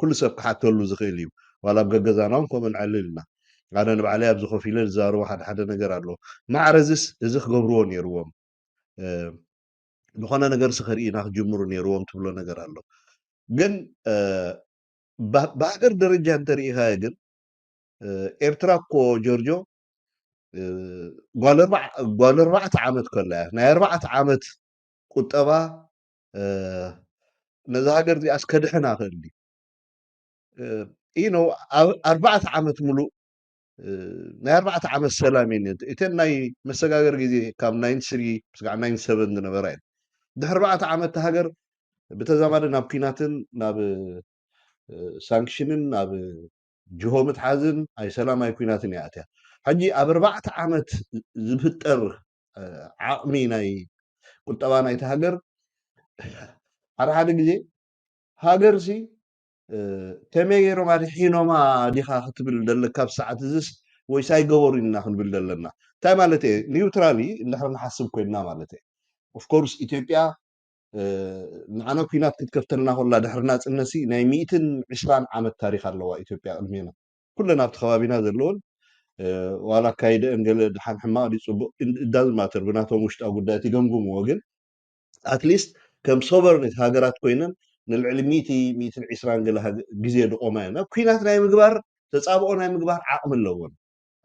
ኩሉ ሰብ ክሓተሉ ዝኽእል እዩ ዋላ ኣብ ገገዛና እውን ከምኡ ንዕልል ኢና ኣነ ንባዕለይ ኣብዚ ኮፍ ኢለ ዝዛረቦ ሓደ ሓደ ነገር ኣሎ ማዕረዝስ እዚ ክገብርዎ ነይርዎም ዝኾነ ነገር ሲ ከርእዩና ክጅምሩ ነይርዎም ትብሎ ነገር ኣሎ ግን ብሃገር ደረጃ እንተርኢኻዮ ግን ኤርትራ እኮ ጆርጆ ጓል ኣርባዕተ ዓመት ከላ እያ ናይ ኣርባዕተ ዓመት ቁጠባ ነዛ ሃገር እዚኣስ ከድሕና ክእል እዩ you know ኣርባዕተ ዓመት ሙሉእ ናይ ኣርባዕተ ዓመት ሰላም እየን እተን ናይ መሰጋገር ግዜ ካብ ናይን ስሪ ስጋዕ ናይን ሰቨን ዝነበራ እየን ድሕሪ ኣርባዕተ ዓመት ሃገር ብተዛማዲ ናብ ኲናትን ናብ ሳንክሽንን ናብ ጅሆ ምትሓዝን ኣይ ሰላማይ ኲናትን እያ ኣትያ ሕጂ ኣብ ኣርባዕተ ዓመት ዝፍጠር ዓቕሚ ናይ ቁጠባ ናይቲ ሃገር ሓደ ሓደ ግዜ ሃገር ሲ ከመይ ገይሮም ኣድሒኖማ ዲኻ ክትብል ዘለካ ኣብ ሰዓት እዝስ ወይስ ኣይገበሩን ኢና ክንብል ዘለና እንታይ ማለት እየ ኒውትራሊ እንድሕር ንሓስብ ኮይንና ማለት እየ ኦፍኮርስ ኢትዮጵያ ንዓና ኲናት ክትከፍተልና ኮላ ድሕሪ ናፅነሲ ናይ ሚእትን ዕስራን ዓመት ታሪክ ኣለዋ ኢትዮጵያ ቅድሜና ኩለን ኣብቲ ከባቢና ዘለውን ዋላ ኣካይደአን ገለ ድሓን ሕማቕ ድዩ ፅቡቅ it doesn't matter ብናቶም ውሽጣዊ ጉዳይ ትገምግምዎ ግን ኣትሊስት ከም ሶቨርኒት ሃገራት ኮይነን ንልዕሊ ሚእቲ ሚእትን ዕስራን ገለ ግዜ ድቆማ እየን ኣብ ኲናት ናይ ምግባር ተፃብኦ ናይ ምግባር ዓቕሚ ኣለዎን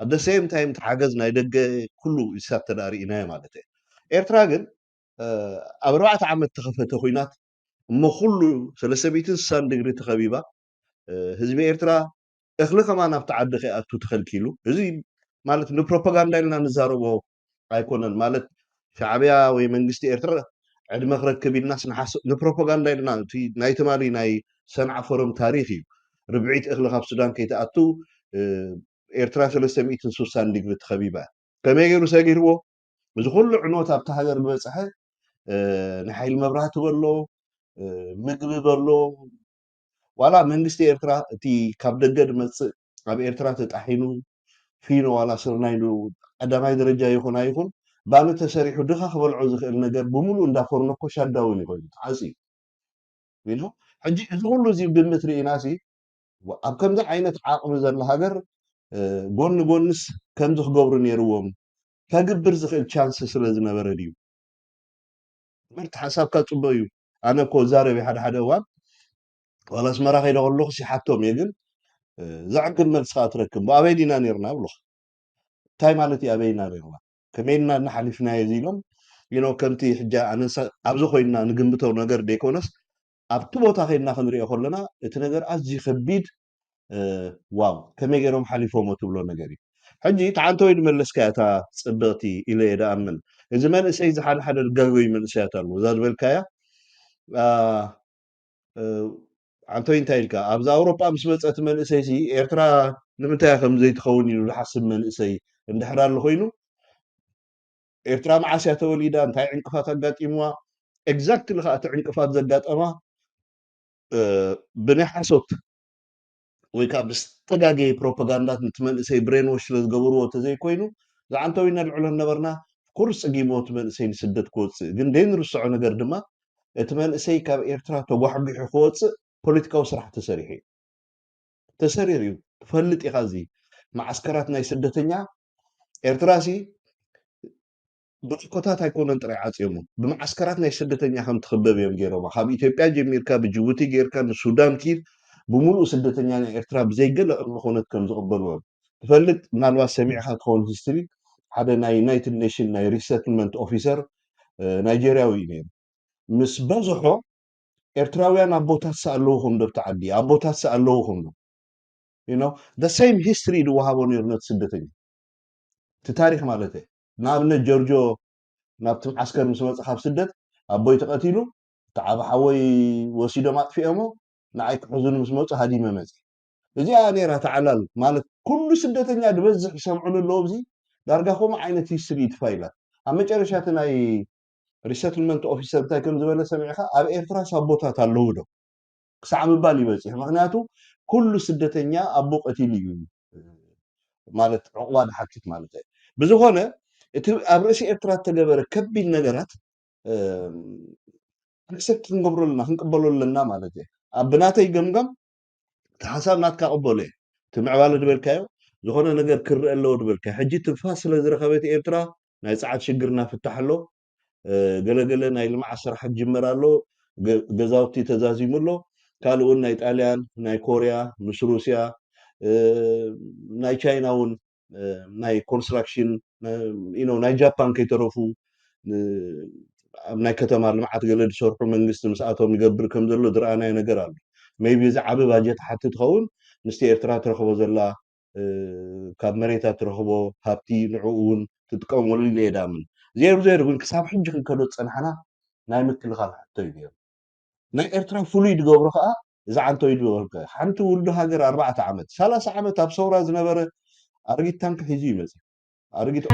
at the same time እቲ ሓገዝ ናይ ደገ ኩሉ ይሳተዳ ርኢናዮ ማለት እየ ኤርትራ ግን ኣብ ኣርባዕተ ዓመት ተኸፈተ ኩናት እሞ ኩሉ ሰለስተ ሚእትን ስሳን ድግሪ ተኸቢባ ህዝቢ ኤርትራ እኽሊ ከማን ኣብቲ ዓዲ ከይኣቱ ተኸልኪሉ። እዚ ማለት ንፕሮፓጋንዳ ኢልና ንዛረቦ ኣይኮነን። ማለት ሻዕብያ ወይ መንግስቲ ኤርትራ ዕድመ ክረክብ ኢልናስ ንሓስ-፣ ንፕሮፓጋንዳ ኢልና፣ እቲ ናይ ትማሊ ናይ ሰንዓ ፎረም ታሪኽ እዩ። ርብዒት እኽሊ ካብ ሱዳን ከይትኣቱ፣ እ፣ ኤርትራ ሰለስተ ሚእትን ስሳን ዲግሪ ተኸቢባ እያ። ከመይ ገይሩ ሰጊርዎ? እዚ ኩሉ ዕንወት ኣብታ ሃገር ዝበጽሐ፣ እ፣ ናይ ሓይሊ መብራህቲ በሎ፣ እ፣ ምግቢ በሎ፣ ዋላ መንግስቲ ኤርትራ እቲ ካብ ደገ ዝመጽእ ኣብ ኤርትራ ተጣሒኑ ፊኖ ዋላ ስርናይ ሉ ቀዳማይ ደረጃ ይኹን ኣይኹን ባኒ ተሰሪሑ ድኻ ክበልዖ ዝኽእል ነገር ብምሉእ እንዳ ፎርኖ እኮ ሻዳውን እዩ ኮይኑ ተዓጽዩ። ኢሉ ሕጂ እዚ ኩሉ እዚ ግምት ርኢናሲ ኣብ ከምዚ ዓይነት ዓቕሚ ዘላ ሃገር፣ እ፣ ጎኒ ጎንስ ከምዚ ክገብሩ ነይርዎም ከግብር ዝኽእል ቻንስ ስለ ዝነበረ ድዩ? ምርት ሓሳብካ ጽቡቕ እዩ። ኣነ እኮ ዛረብ ሓደ ሓደ እዋን ዋላ ኣስመራ ከይደ ከለኹ ሲሓቶም እየ፣ ግን፣ እ፣ ዘዕግብ መልሲ ከኣ ትረክብ። ኣበይ ዲና ነይርና ብሉኻ? እንታይ ማለት እዩ ኣበይ ኢና ነይርና? ከመይ ኢና እናሓሊፍናዮ እዚ ኢሎም፣ you know፣ ከምቲ ሕጂ ኣነሳ ኣብዚ ኮይንና ንግምቶ ነገር ደይኮነስ፣ ኣብቲ ቦታ ከይድና ክንሪኦ ከለና፣ እቲ ነገር ኣዝዩ ከቢድ፣ እ፣ ዋው፣ ከመይ ገይሮም ሓሊፎሞ ትብሎ ነገር እዩ። ሕጂ ተዓንተወይ ዝመለስካያ እታ ጽብቕቲ ኢለ እየ ደኣምን። እዚ መንእሰይ እዚ ሓደ ሓደ ዝጋገዩ መንእሰያት ኣለዉ። እዛ ዝበልካያ፣ ኣ፣ እ፣ ዓንተወይ እንታይ ኢልካ? ኣብዚ ኣውሮጳ ምስ መጸ እቲ መንእሰይሲ ኤርትራ ንምንታይ እያ ከም ዘይትኸውን ኢሉ ዝሓስብ መንእሰይ እንድሕር ኣሎ ኮይኑ፣ ኤርትራ መዓስ እያ ተወሊዳ? እንታይ ዕንቅፋት ኣጋጢምዋ? ኤግዛክትሊ ከኣ እቲ ዕንቅፋት ዘጋጠማ፣ እ፣ ብናይ ሓሶት ወይ ከዓ ብዝተጋገየ ፕሮፓጋንዳት ነቲ መንእሰይ ብሬን ዎሽ ስለ ዝገበርዎ እንተዘይኮይኑ፣ ዝዓንተዊና ልዕሎ ነበርና ኩርስ ጸጊምዎ እቲ መንእሰይ ንስደት ክወጽእ። ግን ደይንርስዖ ነገር ድማ፣ እቲ መንእሰይ ካብ ኤርትራ ተጓሕጒሑ ክወጽእ ፖለቲካዊ ስራሕ ተሰሪሑ እዩ። ተሰሪሩ እዩ። ትፈልጥ ኢኻ እዚ መዓስከራት ናይ ስደተኛ ኤርትራሲ ብርኮታት ኣይኮነን ጥራይ ዓጽዮሞ፣ ብመዓስከራት ናይ ስደተኛ ከም ትኽበብ እዮም ገይሮማ። ካብ ኢትዮጵያ ጀሚርካ፣ ብጅቡቲ ጌርካ፣ ንሱዳን ኪድ፣ ብምሉኡ ስደተኛ ናይ ኤርትራ ብዘይ ገለ ቅድመ ኩነት ከም ዝቕበልዎ እዮም። ትፈልጥ፣ ምናልባት ሰሚዕካ ትኸውን ሂስትሪ፣ ሓደ ናይ ዩናይትድ ኔሽን ናይ ሪሰትልመንት ኦፊሰር፣ እ፣ ናይጄርያዊ እዩ ነይሩ። ምስ በዝሖ ኤርትራውያን ኣቦታት ሰኣለውኹም ዶ ኣብቲ ዓዲ? ኣቦታት ሰኣለውኹም ዶ? You know፣ the same history ዝወሃቦ ነይሩ ነቲ ስደተኛ። እቲ ታሪኽ ማለት እየ። ንኣብነት ጆርጆ ናብቲ መዓስከር ምስ መጸ ካብ ስደት ኣቦይ ተቐቲሉ፣ እቲ ዓቢ ሓወይ ወሲዶም ኣጥፊኦሞ፣ ንዓይ ክሕዙኒ ምስ መጹ ሃዲመ መጸ። እዚኣ ነይራ ተዓላል ማለት ኩሉ ስደተኛ ዝበዝሕ ይሰምዑ ኣለዉ። ኣብዚ ዳርጋ ከምኡ ዓይነት ሂስትሪ እዩ እቲ ፋይላት። ኣብ መጨረሻ እቲ ናይ ሪሰትልመንት ኦፊሰር እንታይ ከም ዝበለ ሰሚዕካ? ኣብ ኤርትራ ሳቦታት ኣለዉ ዶ ክሳዕ ምባል ይበጽሕ። ምኽንያቱ ኩሉ ስደተኛ ኣቦ ቀቲሉ እዩ ማለት ዕቑባ ዝሓትት ማለት እዩ። ብዝኾነ እቲ ኣብ ርእሲ ኤርትራ እተገበረ ከቢድ ነገራት፣ እ፣ ኣክሰፕት ክንገብሮ ኣለና፣ ክንቅበሎ ኣለና ማለት እዩ። ኣብ ብናተይ ገምጋም እቲ ሓሳብ ናትካ ቅበሎ እየ። እቲ ምዕባለ ዝበልካዮ፣ ዝኾነ ነገር ክረአ ኣለዎ ዝበልካዮ። ሕጂ ትንፋስ ስለ ዝረኸበት ኤርትራ፣ ናይ ጸዓት ሽግርና ፍታሕ ኣሎ። እ፣ ገለገለ ናይ ልምዓት ስራሕ ክጅመር ኣሎ። ገ-፣ ገዛውቲ ተዛዚሙ ኣሎ። ካልእ እውን ናይ ጣልያን፣ ናይ ኮርያ፣ ምስ ሩስያ፣ እ፣ ናይ ቻይና እውን፣ እ፣ ናይ ኮንስትራክሽን፣ እ፣ you know፣ ናይ ጃፓን ከይተረፉ፣ እ፣ ኣብ ናይ ከተማ ልምዓት ገለ ዝሰርሑ መንግስቲ ምስኣቶም ይገብር ከም ዘሎ ዝረኣናዮ ነገር ኣሎ። ሜይቢ እዚ ዓቢ ባጀት ሓቲ ትኸውን፣ ምስቲ ኤርትራ ትረኽቦ ዘላ፣ እ፣ ካብ መሬታ ትረኽቦ ሃብቲ ንዕኡ እውን ትጥቀመሉ ኢለ እየ ድኣምን። ዜሩ ዜሩ ግን ክሳብ ሕጂ ክንከዶ ዝጸናሕና ናይ ምክልኻል ሕቶ እዩ ነይሩ። ናይ ኤርትራ ፍሉይ ዝገብሮ ከኣ እዚ ዓንቶ እዩ ዝበልከ። ሓንቲ ውልዶ ሃገር ኣርባዕተ ዓመት፣ ሰላሳ ዓመት ኣብ ሰውራ ዝነበረ ኣረጊት ታንኪ ሒዙ ይመጽእ። ኣረጊት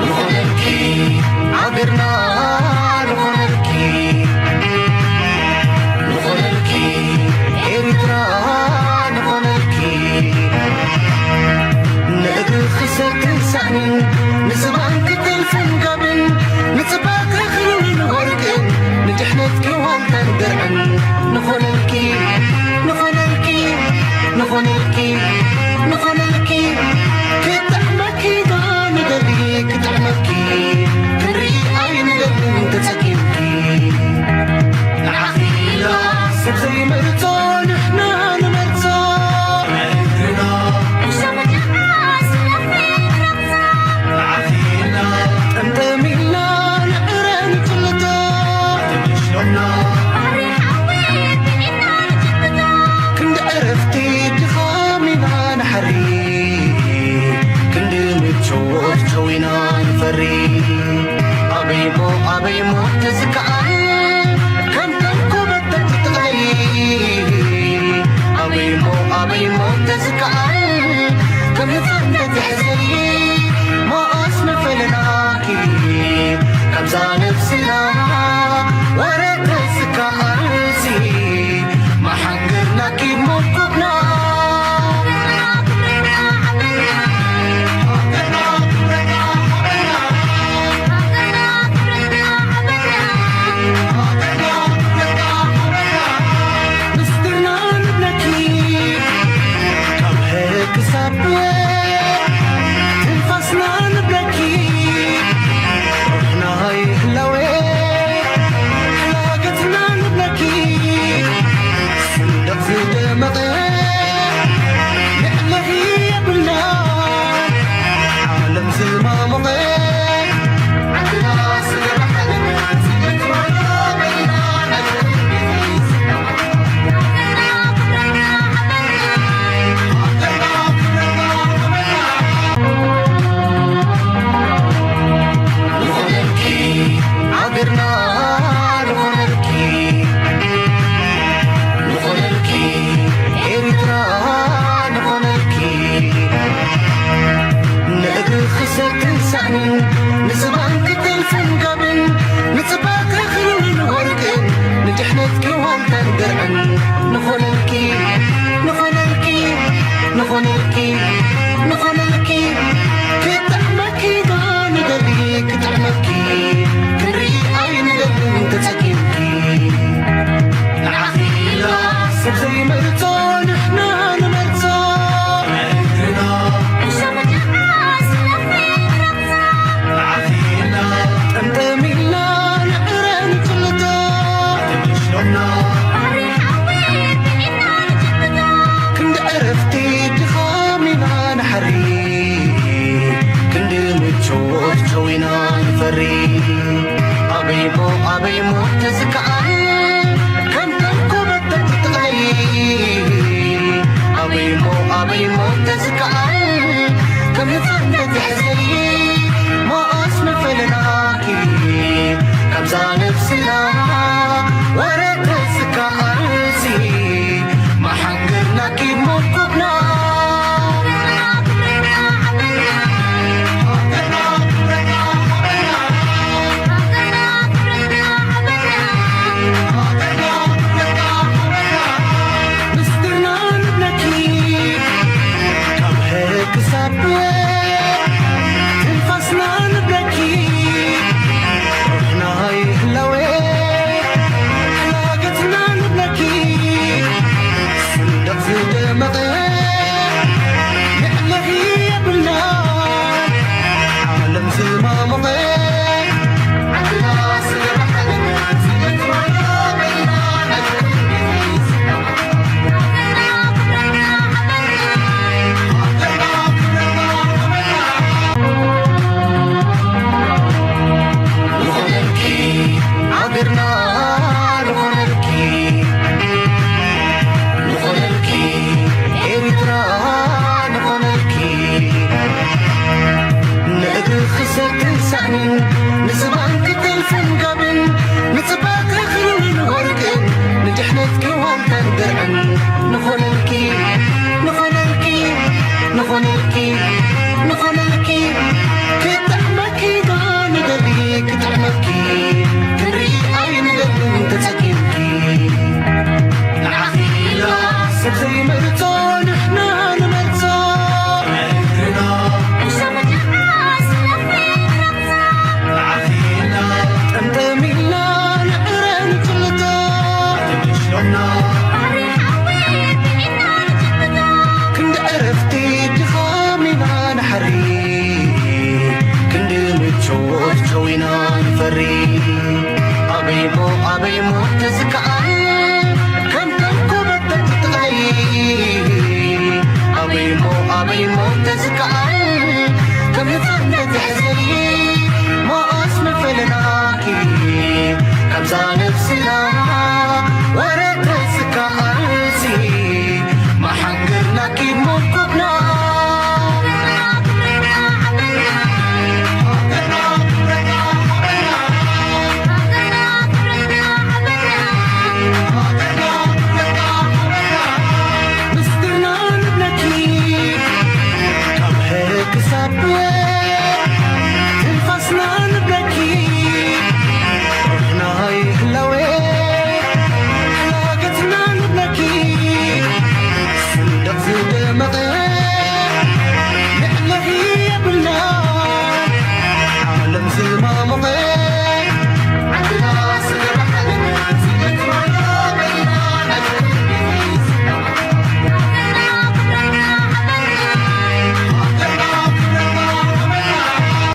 ንኾነልኪ ሃገርና ንኾነልኪ ንኾነልኪ ኤርትራ ንኾነልኪ ንእግርኺ ሰክን ሳእንን ንስባን ክትልፍን ጋብን ንጽባቐ ክብርን ወርቅን ንድሕነትኪ ዋልታን ድርዕን ንኾነልኪ ንኾነልኪ ንኾነልኪ ንኾነልኪ ክጥዕመኪ ዶ ንደሊ ክጥዕመኪ ክንርኢ ኣይንደልን ተጸጊምኪ ንዓኺ ኢላ ሰብ ዘይመርጾ ንሕና ንመርጾ ጠምጠሚልና ንዕረ ንጭልጦ ኣበይሞ ኣበይሞ ተዝከኣል ከም ተንኮበተት ትጥቕለይ ኣበይሞ ኣበይሞ ተዝከኣል ከም ህፃን ተትሕዘይ መኣስ መፈለናኪ ካብዛ ነብስና ወረ ተዝከኣልሲ መሓንገርናኪ ሞኮብና